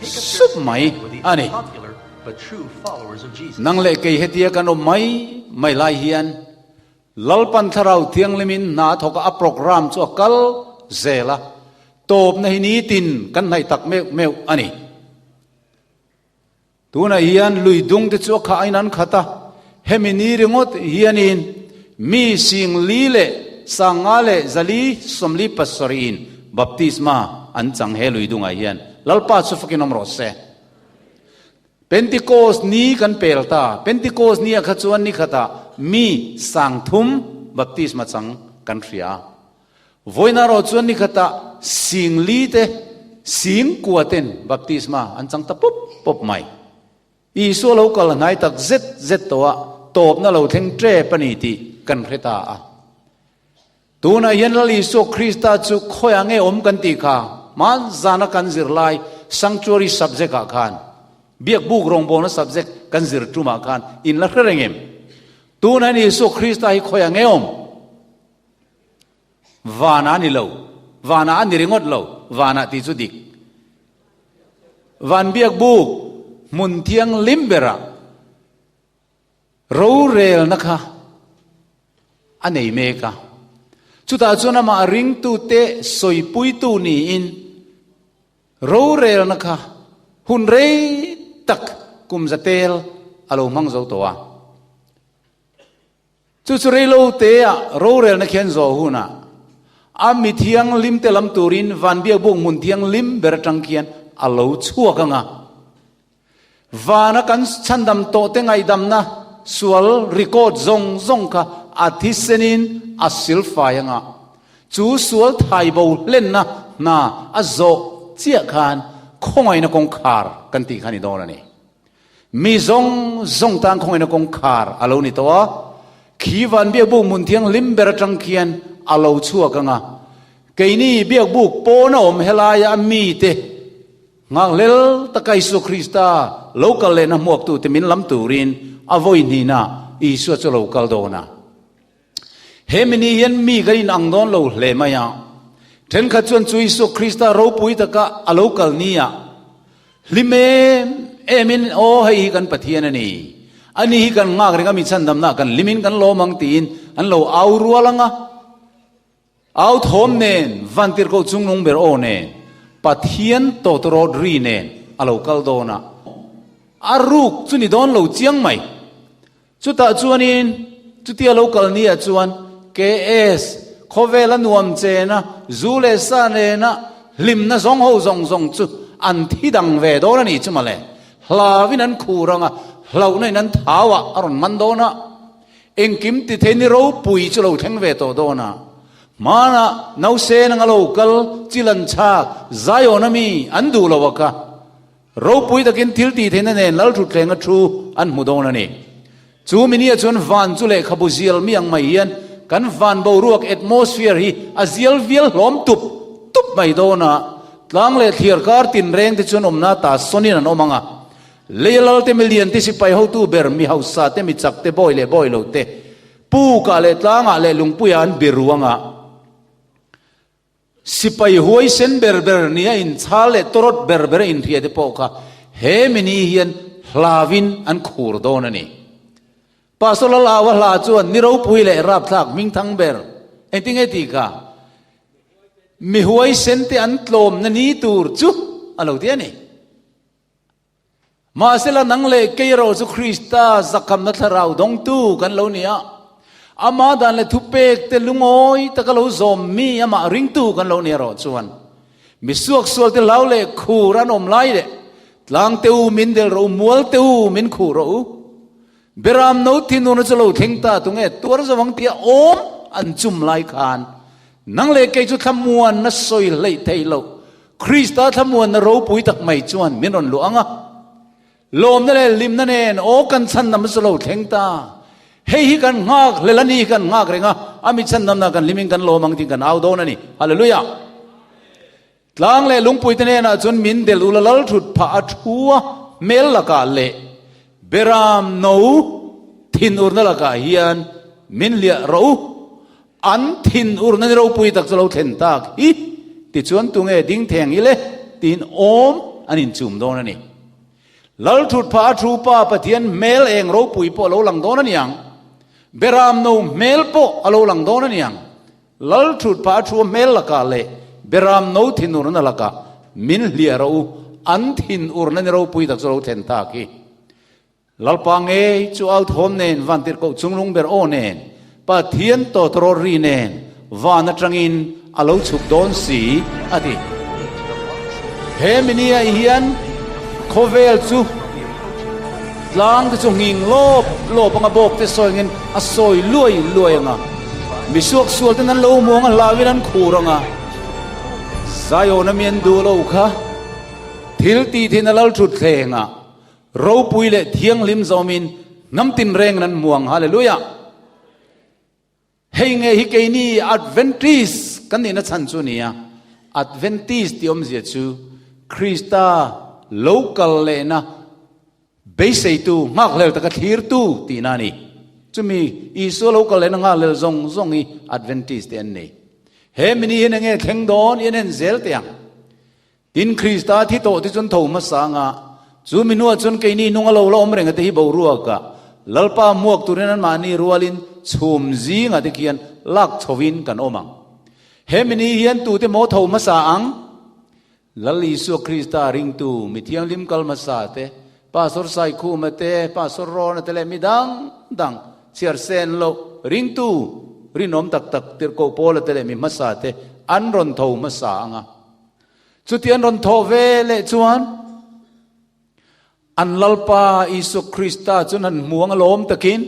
sup mai a ni. Nang leh kei hetia kan awm mai mai lai hian Lalpan Thlarau Thianghlimin hna a thawk a, a program chu a kal zel a, tawpna hi nitin kan hnaih tak meuh meuh a ni. Tunah hian lui dung te chu a khah in an khat a, hemi ni ringawt hianin mi 4000 leh 547 in baptisma an chang he lui dungah hian. Lalpa chu fakin awm rawh se. Pentecost ni kan pel ta, Pentecost ni ah kha chuan ni khatah mi 3000 baptisma chang kan hria a. Vawiin erawh chuan ni khatah 4000 te 9000 ten baptisma an chang ta pawp pawp mai. Isua lo kal hnai tak zet zet tawh a, tawpna lo thleng tep a ni tih kan hre ta a. Tunah hian Lal Isua Krista chu khawiah nge awm kan tih kha hmanzana kan zir lai sanctuary subject ah khan biak buk rawngbawlna subject kan zir tumah khan in la hre reng em? Tunah hian Isua Krista hi khawiah nge awm? Vanah a ni lo. Vanah a ni ringawt lo. Vanah tih chu dik. Van biak buk hmun thianghlim berah. Rorelna kha a nei mek a. Chutah chuan amah ringtute sawipuitu niin rorelna kha hun rei tak kum zatel a lo hmang zo tawh a. Chu chu reilo teah rorelna khian zawh hunah a mi thianghlim te lam turin van biakbuk hmun thianghlim ber atang khian a lo chhuak ang a. Vana kan chhandam tawh te ngaihdamna sual record zawng zawng kha a thisenin a silfai ang a. Chu sual thaibo hlenna hna a zawh chiah khan khawngaihna kawngkhar kan tih kha a ni dawn a ni. Mi zawng zawng tan khawngaihna kawngkhar a lo ni tawh a, khi van biakbuk hmun thianghlim ber atang khian a lo chhuak ang a. Keini biakbuk pawn a awm helaia mite nghakhlel taka Isua Krista lo kal lehna hmuaktute min lam turin a vawi hnihna Isua chu a lo kal dawn a. He mini hian mi kan inang dawn lo hle mai a. Thenkhat chuan chu Isua Krista ropui taka a lo kal ni a, hlim em emin, Aw, hei hi kan Pathian a ni. Ani hi kan nghak reng a, mi chhandamna kan hlimin kan lawm ang tiin an lo au rual ang a. Au thawm nen, vantirhkoh chungnung ber aw nen, Pathian tawtawrawt ri nen a lo kal dawn a. A ruk chu ni dawn lo chiang mai. Chutah chuanin, chutia lo kal ni ah chuan KS, khawvel a nuam chen a, zu leh sa nena hlimna zawng ho zawng zawng chu an thi dang ve dawn a nih chu mawle. Hlauin an khur ang a, hlauhna in an thau ah a rawn man dawn a. Engkim ti thei ni ropui chu lo thleng ve tawh dawn a. Hmanah nausên anga lo kal, chil an chhak, Zion a mi an duh lo a kha. Ropui takin thil tih theihna nen Lalthutthleng a thu an hmu dawn a ni. Chu minia chuan van chu lehkhabu zial mi ang mai hian kan van boruak, atmosphere, hi a zial vial hlawm tup tup mai dawn a. Tlang leh thliar kar tinreng te chuan awmna ta sawnin an awm ang a. Lei lalte mi lian te sipai hotu ber mi hausa te mi chak te bawi leh bawi lo te pukah leh tlangah leh lungpuiah an bi ruang a. Sipai huaisen ber ber nia inchhal leh tawrawt ber ber a inhria te pawh kha he mi ni hian hlauin an khur dawn a ni. Pastor Lalaua hla chuan ni ropui leh rapthlak hmingthang ber engtinge tih kha mi huaisen te an tlawmna ni tur chu a lo ti a ni. Mahsela nang leh kei erawh chu Krista zakhamna thlarau dawngtu kan lo ni a, Ama dan leh thupek te lungawi taka lo zawm mi amah ringtu kan lo ni erawh chuan mi suaksual te hlau leh khur an awm lai leh tlang te u min del rawh u, mual te u min khuh rawh u, Beram no thinurna chu lo thleng ta tunge tuar zo ang tia awm an chum lai khan nang leh kei chu thlamuanna sawi hleih thei loh Krista thlamuanna ropui tak mai chuan min rawn luh ang a. Lawmna leh hlimna nen aw kan chhandamna chu lo thleng ta. Hei hi kan nghak hlel a ni, kan nghak reng a, a mi chhandamna kan hlimin kan lawm ang tih kan au dawn a ni. Hallelujah! Tlang leh lungpuite hnenah chuan min del ula lal thut phah a thu a, hmel lakah leh beram no thinurna lakah hian min hliah rawh u. An thinurna ni ropui tak chu lo thlen tak hi tichuan tunge ding theng i le tiin awm an inchum dawn a ni. Lal thut phah a thu pa Pathian hmel eng ropui pawh a lo lang dawn a niang. Beram no hmel pawh a lo lang dawn a niang. Lal thut phah a thu hmel lakah leh beram no thinurna lakah min hliah rawh u, an thinurna ni ropui tak chu lo thlen tak hi. Lalpa ngei chu au thawm nen vantirhkoh chunglung ber aw nen Pathian tawtawrawt ri nen van atangin a lo chhuk dawn si a ti. He minia hian khawvel chu Tlang te chu nghing lawp lawp anga bawk te sawi angin a sawi luai luai anga, mi suaksual ten an lo muang a hlauin an khur anga, Zion a mi an duh lo kha thil tih thin a lal thut thleng a, ropui leh thianghlim zawmin hnam tinrengin an muang Hallelujah! Hei nge hi keini Adventist kan nihna chhan chu a ni a, Adventist tih awmzia chu Krista lo kal lehna beiseitu, nghakhlel taka thlirtu tihna a ni. Chumi Isua lo kal lehna nghakhlel zawng zawng hi Adventist te an ni. He mini hian enge thleng dawn i an en zel teh ang. Tin, Krista thi tawh te chuan tho hmasa anga, chu mi hnuah chuan keini nung a lo la awm reng a te hi boruakah. Lalpa hmuak turin anmahni rualin chhum zingah te khian lak chhovin kan awm ang. Hemi ni hian tute maw tho hmasa ang? Lal Isua Krista ringtu mi thianghlim kal hmasa te, Pastor Saikhuma te, Pastor Rona te leh mi dang dang chhiar sen loh ringtu rinawm tak tak Tirhkoh Paula te leh mi hmasa te an rawn tho hmasa ang a. Chuti an rawn thawh ve leh chuan an Lalpa Isua Krista chuan han hmu ang alawm takin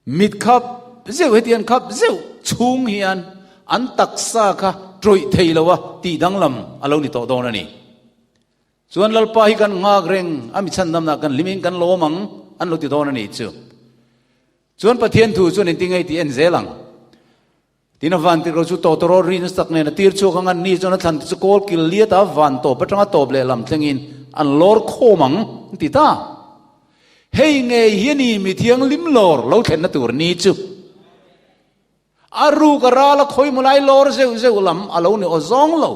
Mit khap zeuh heti an khap zeuh chhung hian an taksa kha tawih thei lo a tih danglam a lo ni tawh dawn a ni. Chuan Lalpa hi kan nghak reng a mi chhandamna kan hlimin kan lawm ang an lo ti dawn a ni chu. Chuan Pathian thu chuan engtin nge tih en zel ang. Tin a van tirh lo chu tawtawrawt ri nasa tak nen a tir chhuak ang a, ni chuan a thlan te chu kawl kil liat a, van tawp atanga tawp leh lam thlengin an lawr khawm ang an ti ta. Hei ngei hi a ni mi thianghlim lawr lo thlenna tur ni chu. A ruk a ral a khawi maw lai lawr zeuh zeuh lam a lo ni aw zawng lo.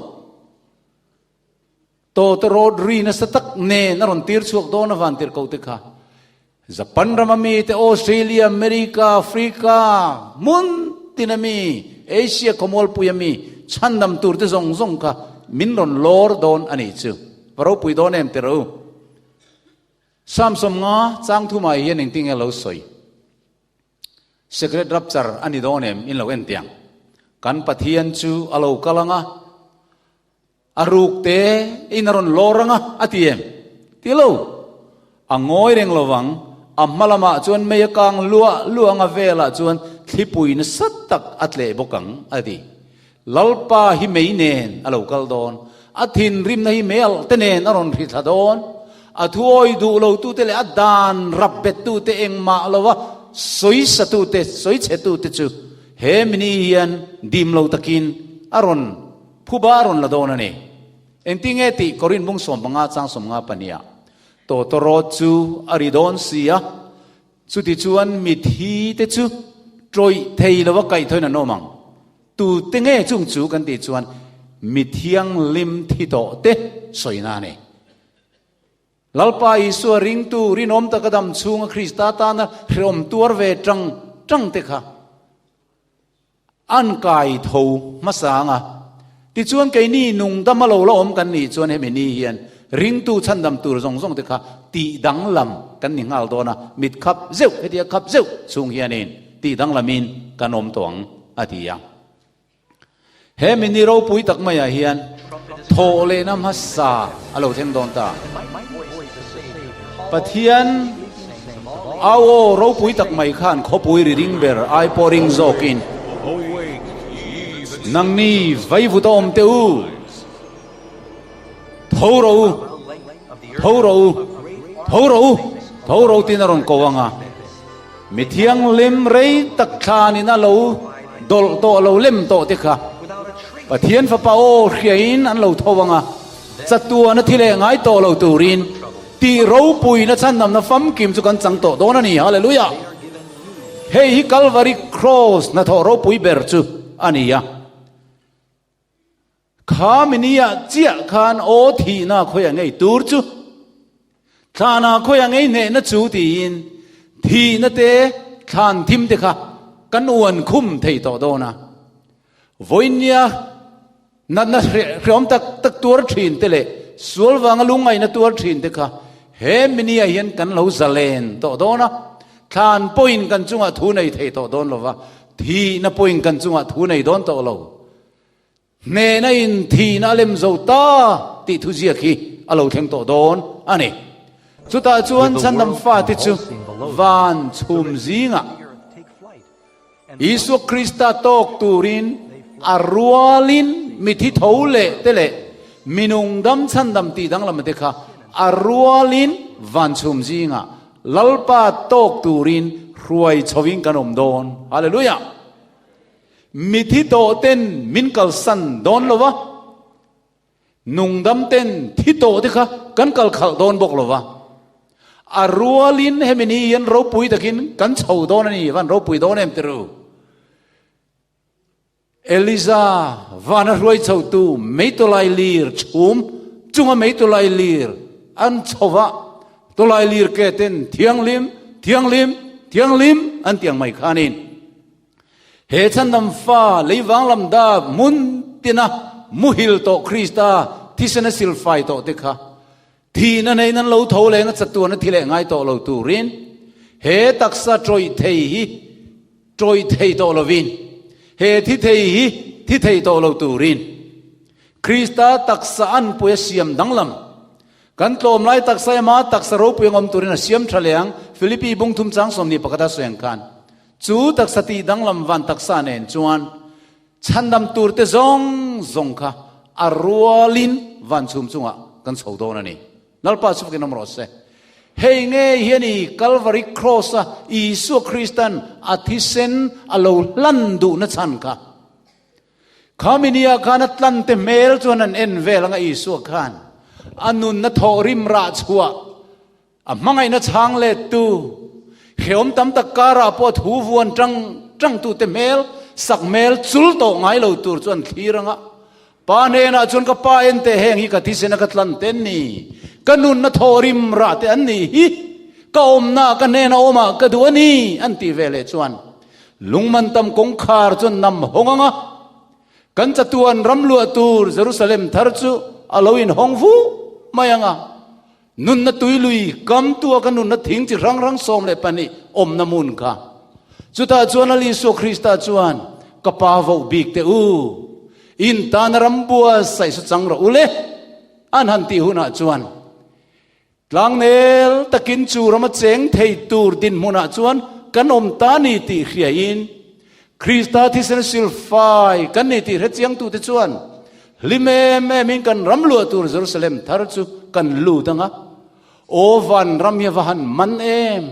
Tawtawrawt ri nasa tak nen a rawn tir chhuak dawn a van tirhkoh te kha. Japan rama mi te, Australia, America, Africa, hmun tin a mi, Asia khawmualpui a mi chhandam tur te zawng zawng kha min rawn lawr dawn a nih chu. Va ropui dawn em tirh u. Samsawm nga chang thumah hian engtin nge lo sawi? Secret rapture a ni dawn em in lo en tiang. Kan Pathian chu a lo kal ang a. A ruk te in a rawn lawr ang a, a ti em? Ti lo. A ngawi reng lo vang. A hma lamah chuan mei a kang luah luah ang a velah chuan thlipui nasa tak a tleh bawk ang, a ti. Lalpa hi mei nen a lo kal dawn. A thinrimna hi mei alh te nen a rawn hri thla dawn. A thuawi duh lo tute leh a dan rap bet tute engmah lova sawi sa tute, sawi chhe tute chu he mini hian dim lo takin a rawn Phuba a rawn la dawn a ni. Engtin nge tih Korin bung 15 chang 50 pahniha tawtawrawt chu a ri dawn si a, chuti chuan mithi te chu tawih thei lova kaihthawin an awm ang. Tute nge chung chu kan tih chuan mi thianghlim thi tawh te sawina a ni. Lalpa Isua ringtu rinawm taka dam chhunga Krista tana hrehawm tuar ve tang tang te kha An kai tho hmasa ang a. Tichuan keini nungdam a lo la awm kan nih chuan hemi ni hian ringtu chhandam tur zawng zawng te kha tih danglam kan ni nghal dawn a, mit khap zeuh hetia khap zeuh chhung hianin tih danglamin kan awm tawh ang a ti a. He mini ropui tak maiah hian thawh lehna hmasa a lo thleng dawn ta. Pathian Au aw ropui tak mai khan khawpui ri ring ber ai pawh ring zawkin, Nangni vaivut a awm teh u, tho rawh u, tho rawh u, tho rawh u, tho rawh u tiin a rawn ko ang a. Mi thianghlim rei tak thlanin a lo dawlh tawh lo lem tawh te kha Pathian Fapa aw hriain an lo tho ang a, chatuana thi leh ngai tawh lo turin Tih ropuina chhandamna famkim chu kan chang tawh dawn a ni. Hallelujah! Hei hi Kalvari Kraws hnathawh ropui ber chu a ni a. Kha mini-ah chiah khan aw thihna khawiah ngei tur chu, thlana khawiah ngei hnehna chu tiin thihna te thlan thim te kha kan uan khum thei tawh dawn a. Vawinia Natna hrehawm tak tak tuar thin te leh sual vanga lungngaihna tuar thin te kha he mini-ah hian kan lo zalen tawh dawn a, thlan pawhin kan chungah thu nei thei tawh dawn lo va, thihna pawhin kan chungah thu nei dawn tawh lo. Hnehna in thihna a lem zo ta tih thuziak hi a lo thleng tawh dawn a ni. Chutah chuan chhandam fate chu van chhum zingah Isua Krista tawk turin a rualin mithi tho leh te leh minung dam chhandam tih danglam te kha a rualin van chhum zingah Lalpa tawk turin hruai chhovin kan awm dawn. Hallelujah! Mithi tawh ten min kalsan dawn lo va. Nungdam ten thi tawh te kha kan kal khalh dawn bawk lo va, a rualin hemi ni hian ropui takin kan chho dawn a ni, van ropui dawn em tirh u. Eliza vana hruai chhotu meitawlai lir chhum chunga meitawlai lir an chho va. Tawlailir ke ten Thianghlim, Thianghlim, Thianghlim an ti ang mai khanin he chhandam fa leivang lam dap hmun tina muhil tawh Krista thisena silfai tawh te kha thihna neiin an lo tho leng a chatuan a thi leh ngai tawh lo turin he taksa tawih thei hi tawih thei tawh lovin he thi thei hi thi thei tawh lo turin Krista taksa anpui a siam danglam Kan tlawm lai taksa ema taksa ropui ang awm turin a siam tha leh ang, Philippi bung thum chang 21 a sawi ang khan. Chu taksa tih danglam van taksa nen chuan chhandam tur te zawng zawng kha a rualin van chhum chungah kan chho dawn a ni. Lalpa chu fakin awm rawh se. Hei nge hian i Kalvari Cross a Isua Kristan a thisen a lo hlan duhna chhan kha. Khami nia khan a tlante hmel chuan an en vel anga Isua khan a nunna thawh rim rah chhuah a hmangaihna chhang lettu hrehawm tam tak karah pawh thu vuan tang tangtute hmel sak hmel chul tawh ngai lo tur chu an thlir anga Pa hnenah chuan ka pa en teh heng hi ka thisena ka tlan te an ni ka nunna thawh rim rah te an ni hi ka awmna ka hnena awmah ka duh a ni an tih veleh chuan Lungman tam kawngkhar chuan nam hawng anga kan chatuan ram luah tur Jerusalem thar chu a lo inhawng vu mai anga nunna tuilui kam tua ka nunna thing chi hrang hrang 12 awmna hmun kha. Chutah chuan Lal Isua Krista chuan ka pa voh bik teh u, in tana ram buatsaih saw chang rawh u le an han tih hunah chuan Tlangnel takin chu rama cheng thei tur dinhmunah chuan kan awm ta ni tih hriain Krista thisen silfai kan ni tih hrechiangtute chuan hlim em emin kan ram luah tur Jerusalem thar chu kan lut ang a. Aw vanram hi a va han man em!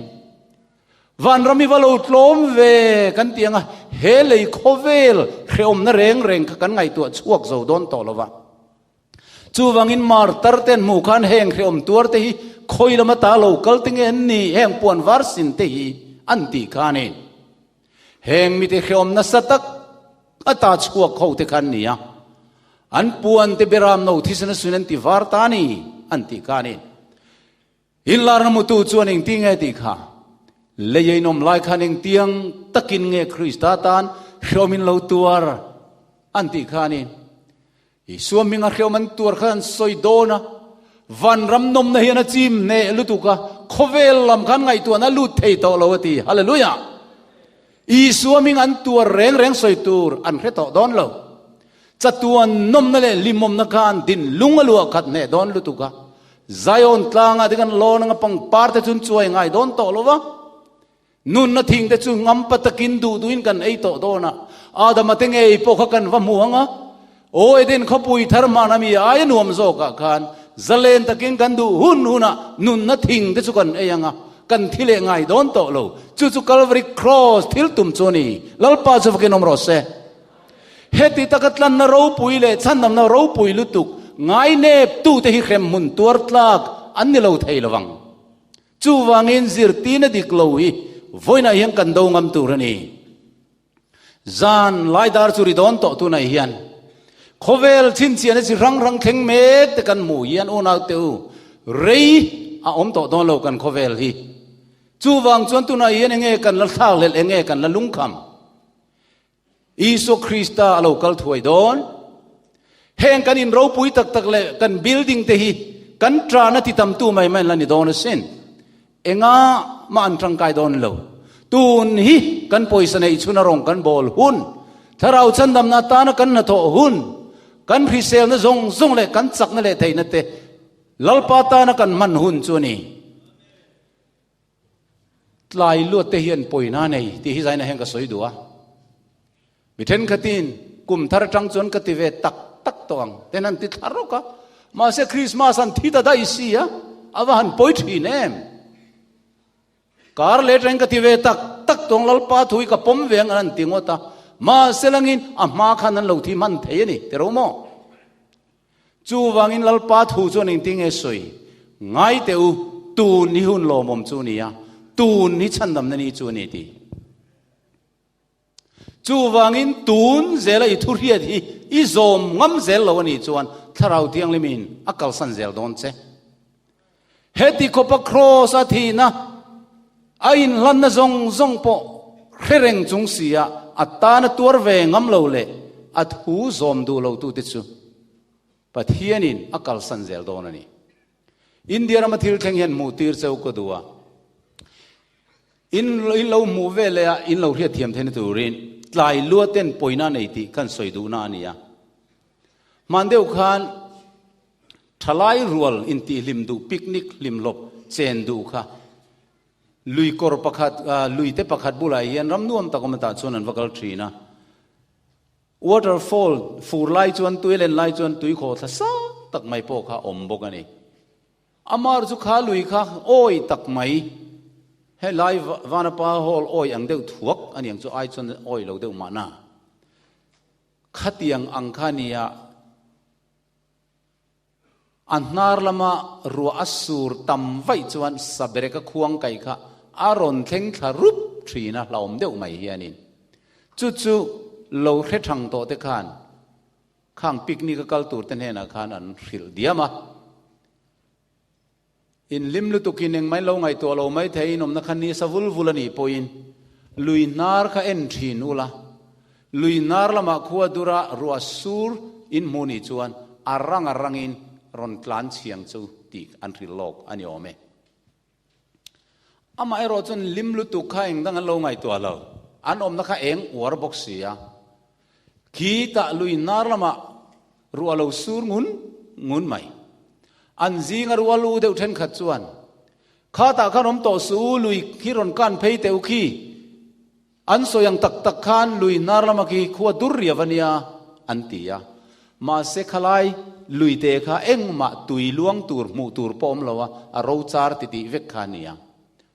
Vanram hi va lo tlawm ve kan ti ang a, he lei khawvel hrehawmna reng reng kha kan ngaihtuah chhuak zo dawn tawh lo va. Chuvangin martar te an hmuh khan heng hrehawm tuar te hi khawi lama ta lo kal te nge an ni, heng puan var sin te hi an tih kha a ni. Heng mite hrehawm nasa tak a ta chhuak ho te kha an ni a, an puan te beram no thisen a suin an ti var ta a ni an tih kha a ni. Inlarna mutu chuan engti nge tih kha? Lei a inawm lai khan engtiang takin nge Krista tan hrehawm in lo tuar an tih kha a ni. Isua hminga hrehawm an tuar khan an sawi dawn a, vanram nawmna hian a chim hneh lutuk a, khawvel lam khan ngaihtuahna a lut thei tawh lo a ti. Hallelujah! Isua hming an tuar reng reng sawi tur an hre tawh dawn lo. Chatuan nawmna leh hlimawmna khan din lung a luah khat hneh dawn lutuk a, Zion tlangah te kan lawn anga pangpar te chu an chuai ngai dawn tawh lo va, nunna thing te chu ngampa takin duh duhin kan ei tawh dawn a, Adama te ngei pawh kha kan va hmu ang a, Aw Eden khawpui thar hmana mi aia nuam zawkah khan zalen takin kan duh hun hunah nunna thing te chu kan ei ang a, kan thi leh ngai dawn tawh lo. Chu chu Calvary Cross thil tum chu a ni. Lalpa chu fakin awm rawh se. Heti taka tlanna ropui leh chhandamna ropui lutuk ngainep tute hi hremhmun tuar tlak an ni lo thei lovang. Chuvangin zirtirna dik lo hi vawiinah hian kan do ngam tur a ni. Zan lai dar chu ri dawn tawh tunah hian khawvel chhinchhiahna chi hrang hrang thleng mek te kan hmuh hian unaute u rei a awm tawh dawn lo kan khawvel hi. Chuvang chuan tunah hian enge kan la thlakhlelh enge kan la lungkham. Isua Krista a lo kal thuai dawn. Heng kan in ropui tak tak leh kan building te hi kan tana ti tamtu mai mai an la ni dawn asin. Enga mah an tangkai dawn lo. Tun hi kan pawisa neih chhun a rawng kan bawl hun, thlarau chandamna atana kan hnathawh hun, kan hriselna zawng zawng leh kan chakna leh theihna te Lalpa tana kan hman hun chu a ni. Tlai luat te hian pawina nei tih hi zaina hian ka sawi duh a. Mi thenkhatin kum thar atang chuan ka ti ve tak tak tawh ang ten an ti thla rawk a. Mahse Christmas an thi ta daih si a, a va han pawi thin em. Kar leh atangin ka ti ve tak tak tawh ang Lalpa thu hi ka pawm ve ang an ti ngawt a. Mahse langin a hma khan an lo thi hman thei a ni, ti ro maw? Chuvangin Lalpa thu chuan engtin nge sawi? Ngai teh u, tun hi hun lawmawm chu a ni a, tun hi chhandamna ni chu a ni ti. Chuvangin tun zela i thuhriat hi i zawm ngam zel lo a nih chuan Thlarau Thianghlimin a kalsan zel dawn che. Heti khawpa Kraws a thihna, a inhlanna zawng zawng pawh hre reng chung sia a tana tuar ve ngam lo leh a thu zawm duh lotute chu Pathianin a kalsan zel dawn a ni. India rama thil thleng hian hmuh tir cheu ka duh a, in in lo hmuh ve leh a in lo hriat thiam theihna turin tlai lua ten pawina nei tih kan sawi duhna a ni a. Hman deuh khan thalai rual intihhlim duh picnic hlimhlawp chen duh kha lui kawr pakhat lui te pakhat bulah hian ram nuam tak awm atah chuan an va kal thin a. Waterfall fur lai chuan tui len lai chuan tui khaw thla sang tak mai pawh kha awm bawk a ni. Amar chu kha lui kha awi tak mai helai Vanapa Hall awi ang deuh thuak a niang chu ai chuan awi lo deuh mahna. Khatiang ang kha nia a hnar lama ruah a sur tam vaih chuan sabereka khuang kai kha a rawn thleng thla rup thin a, hlauhawm deuh mai hianin. Chu chu lo hre thang tawh te khan khang picnic a kal tur te hnenah khan an hrilh diam a. Inhlim lutukin engmah in lo ngaihtuah lo mai thei, inawmna kha ni sa vul vul a nih pawhin lui hnar kha en thin ula, lui hnar lamah khua dura ruah sur in hmuh nih chuan a rang a rangin rawn tlan chhiang chu tih an hrilh lawk a ni awm e. Amah erawh chuan hlim lutuk kha engdang an lo ngaihtuah lo, an awmna kha eng uar bawk si a, Khitah lui hnar lamah ruah lo sur ngun ngun mai. An zinga rual u deuh thenkhat chuan, Khatah khan awm tawh suh u, lui khi rawn kan phei teh u khi. An sawi ang tak tak khan lui hnar lama khi khua dur riau a nia, an ti a. Mahse khalai lui te kha engmah tui luang tur hmuh tur pawh awm lo a, a ro char titih vek kha a nia.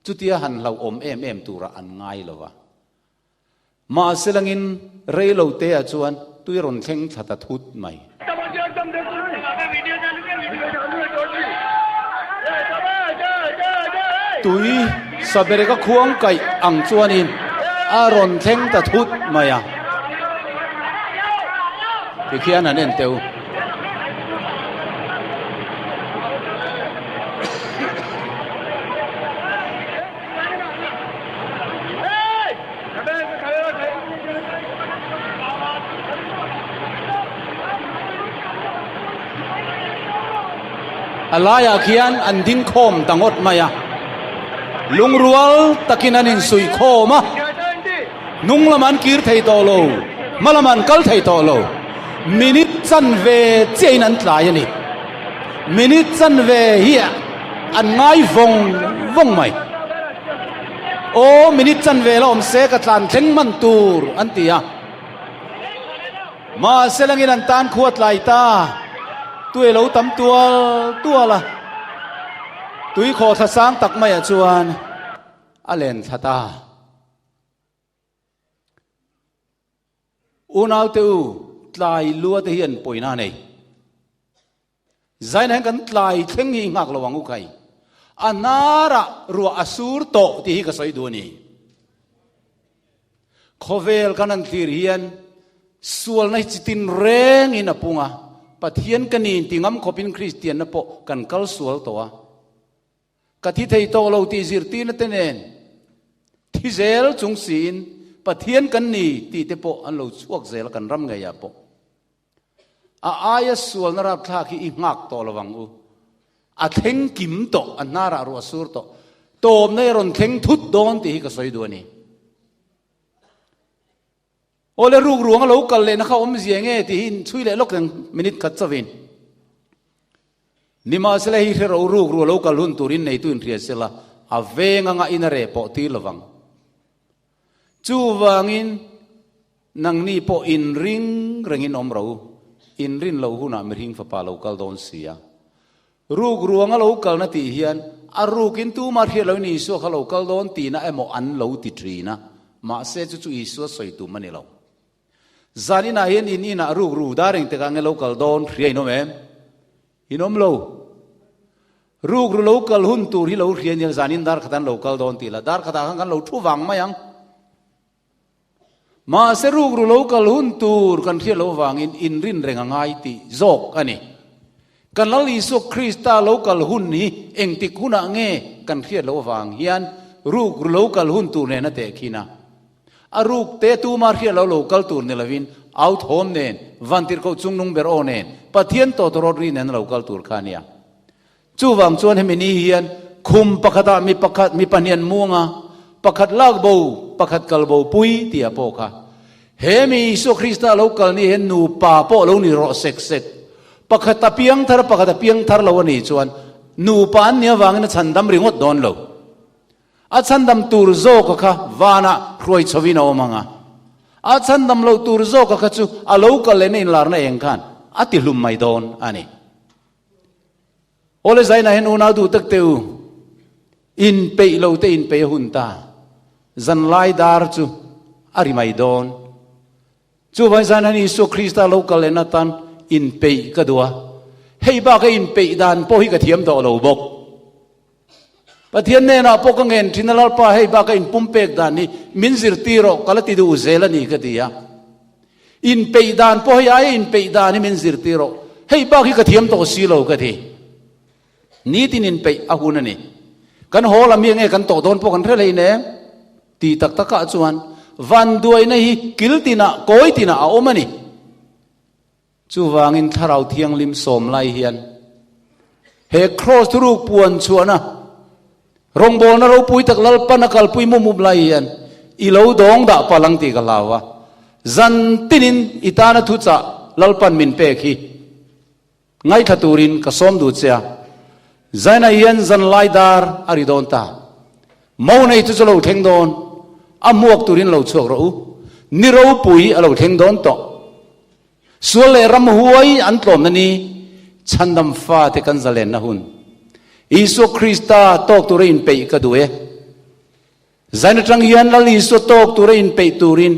Chutia han hlauhawm em em turah an ngai lo a. Mahse langin rei lo te ah chuan tui rawn thleng thla ta thut mai. Tui sabereka khuang kaih ang chuanin a rawn thleng ta thut mai a. Tikhian han en teu. A laiah khian an ding khawm ta ngawt mai a, lungrual takin an insuih khawm a, hnung lamah an kir thei tawh lo, hma lamah an kal thei tawh lo, minute chanve chiahin an tlai a ni. Minute chanve hi an ngai vawng vawng mai. Aw minute chanve la awm se ka tlan thleng man tur an ti a. Mahse langin an tan khua tlai ta. Tui lo tam tual tual a. Tui khaw thla sang tak maiah chuan a len thla ta. Unaute u, tlai lua te hian pawina a nei. Zaina hian kan tlai thleng hi i nghak lo ang u khai. A hnarah ruah a sur tawh tih hi ka sawi duh a ni. Khawvel kan han thlir hian sualna hi chitin rengin a pung a, Pathian ka ni inti ngam khawpin Kristianna pawh kan kal sual tawh a. Ka thi thei tawh lo tih zirtirna te nen thi zel chung siin Pathian kan ni tih te pawh an lo chhuak zel a kan ram ngeiah pawh. A aia sualna rapthlak hi i nghak tawh lo ang u. A thleng kim tawh, a hnarah ruah sur tawh. Tawpna i rawn thleng thut dawn tih hi ka sawi duh a ni. Awle ruk ruang a lo kal lehna kha awmzia nge tih hi inchhui leh lawk reng minute khat chauhin. Nimahsela hi hre ro ruk ru a lo kal hun tur in neitu inhria sela a veng anga in a reh pawh tir lovang. Chuvangin nangni pawh inring rengin awm ro, inrin lo hunah mihring fapa lo kal dawn si a. Ruk ruang a lo kalna tih hian a rukin tumah hriat loin Isua kha lo kal dawn tihna emaw an lo ti thin a, mahse chu chu Isua sawi tum a ni lo. Zan inah hian in inah ruk ru dar eng takah nge lo kal dawn hria in awm em? In awm lo. Ruk ru lo kal hun tur hi lo hria nia zan in dar khat an lo kal dawn tih la, dar khatah khan kan lo thu vang mai ang. Mahse rukru lo kal hun tur kan hriat loh avangin inrin reng a ngai tih zawk a ni. Kan Lal Isua Krista lo kal hun hi engtik hunah nge kan hriat loh avang hian ruk lo kal hun tur nen a tehkhin a. A ruk te tuma hriat lo lo kal tur ni lovin au thawm nen, vantirhkoh chungnung ber aw nen, Pathian tawtawrawt ri nen a lo kal tur kha a nia. Chuvang chuan hemi ni hian khum pakhatah mi pakhat, mi pahnian muang a, pakhat lak bo, pakhat kal bo pui tih a pawh kha. He mi Isua Krista lo kal ni hian nupa pawh lo ni rawh sek sek. Pakhat a piang thar, pakhat a piang thar lo a nih chuan nupa an nih avangin a chhandam ringawt dawn lo. A chhandam tur zawka kha vanah hruai chhovin a awm ang a, a chhandam loh tur zawka kha chu a lo kal lehna inlarna eng khan a ti hlum mai dawn a ni. Awle zainah hian unau duh tak teh u, inpeih lo te inpeih a hun ta, zanlai dar chu a ri mai dawn. Chuvangin zainah hian Isua Krista lo kal lehna atan inpeih ka duh a, hei baka inpeih dan pawh hi ka thiam tawh lo bawk. Pathian hnenah pawh ka ngen thin a, Lalpa hei baka inpumpek dan hi min zirtir rawh, ka la ti duh zel a ni ka ti a. Inpeih dan pawh hei aia inpeih dan hi min zirtir rawh, hei bak hi ka thiam tawh si lo ka ti. Nitin inpeih a hun a ni. Kan haw lam hi enge kan tawh dawn pawh kan hre hlei nem. Ti tak takah chuan vanduaina hi kil tinah, kawi tinah a awm a ni. Chuvangin Thlarau Thianghlim sawm lai hian he Kraws thuruk puan chhuahna rawngbawlna ropui tak Lalpan a kalpui mup mup lai hian i lo dawng dah palh ang tih ka hlau a. Zan tinin i tana thuchah Lalpan min pek hi ngaithla turin ka sawm duh che a. Zaina hian zan lai dar a ri dawn ta. Mo nei chu chu lo thleng dawn, a hmuak turin lo chhuak rawh u. Ni ropui a lo thleng dawn tawh. Sual leh ram huai an tlawmna ni, chhandam fate kan zalenna hun. Isua Krista tawk tura inpeih ka duh e. Zain atang hian Lal Isua tawk tura inpeih turin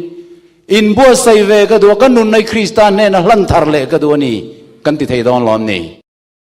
inbuatsaih ve ka duh a, ka nunnai Krista hnena hlan thar leh ka duh a ni, kan ti thei dawn lawm ni.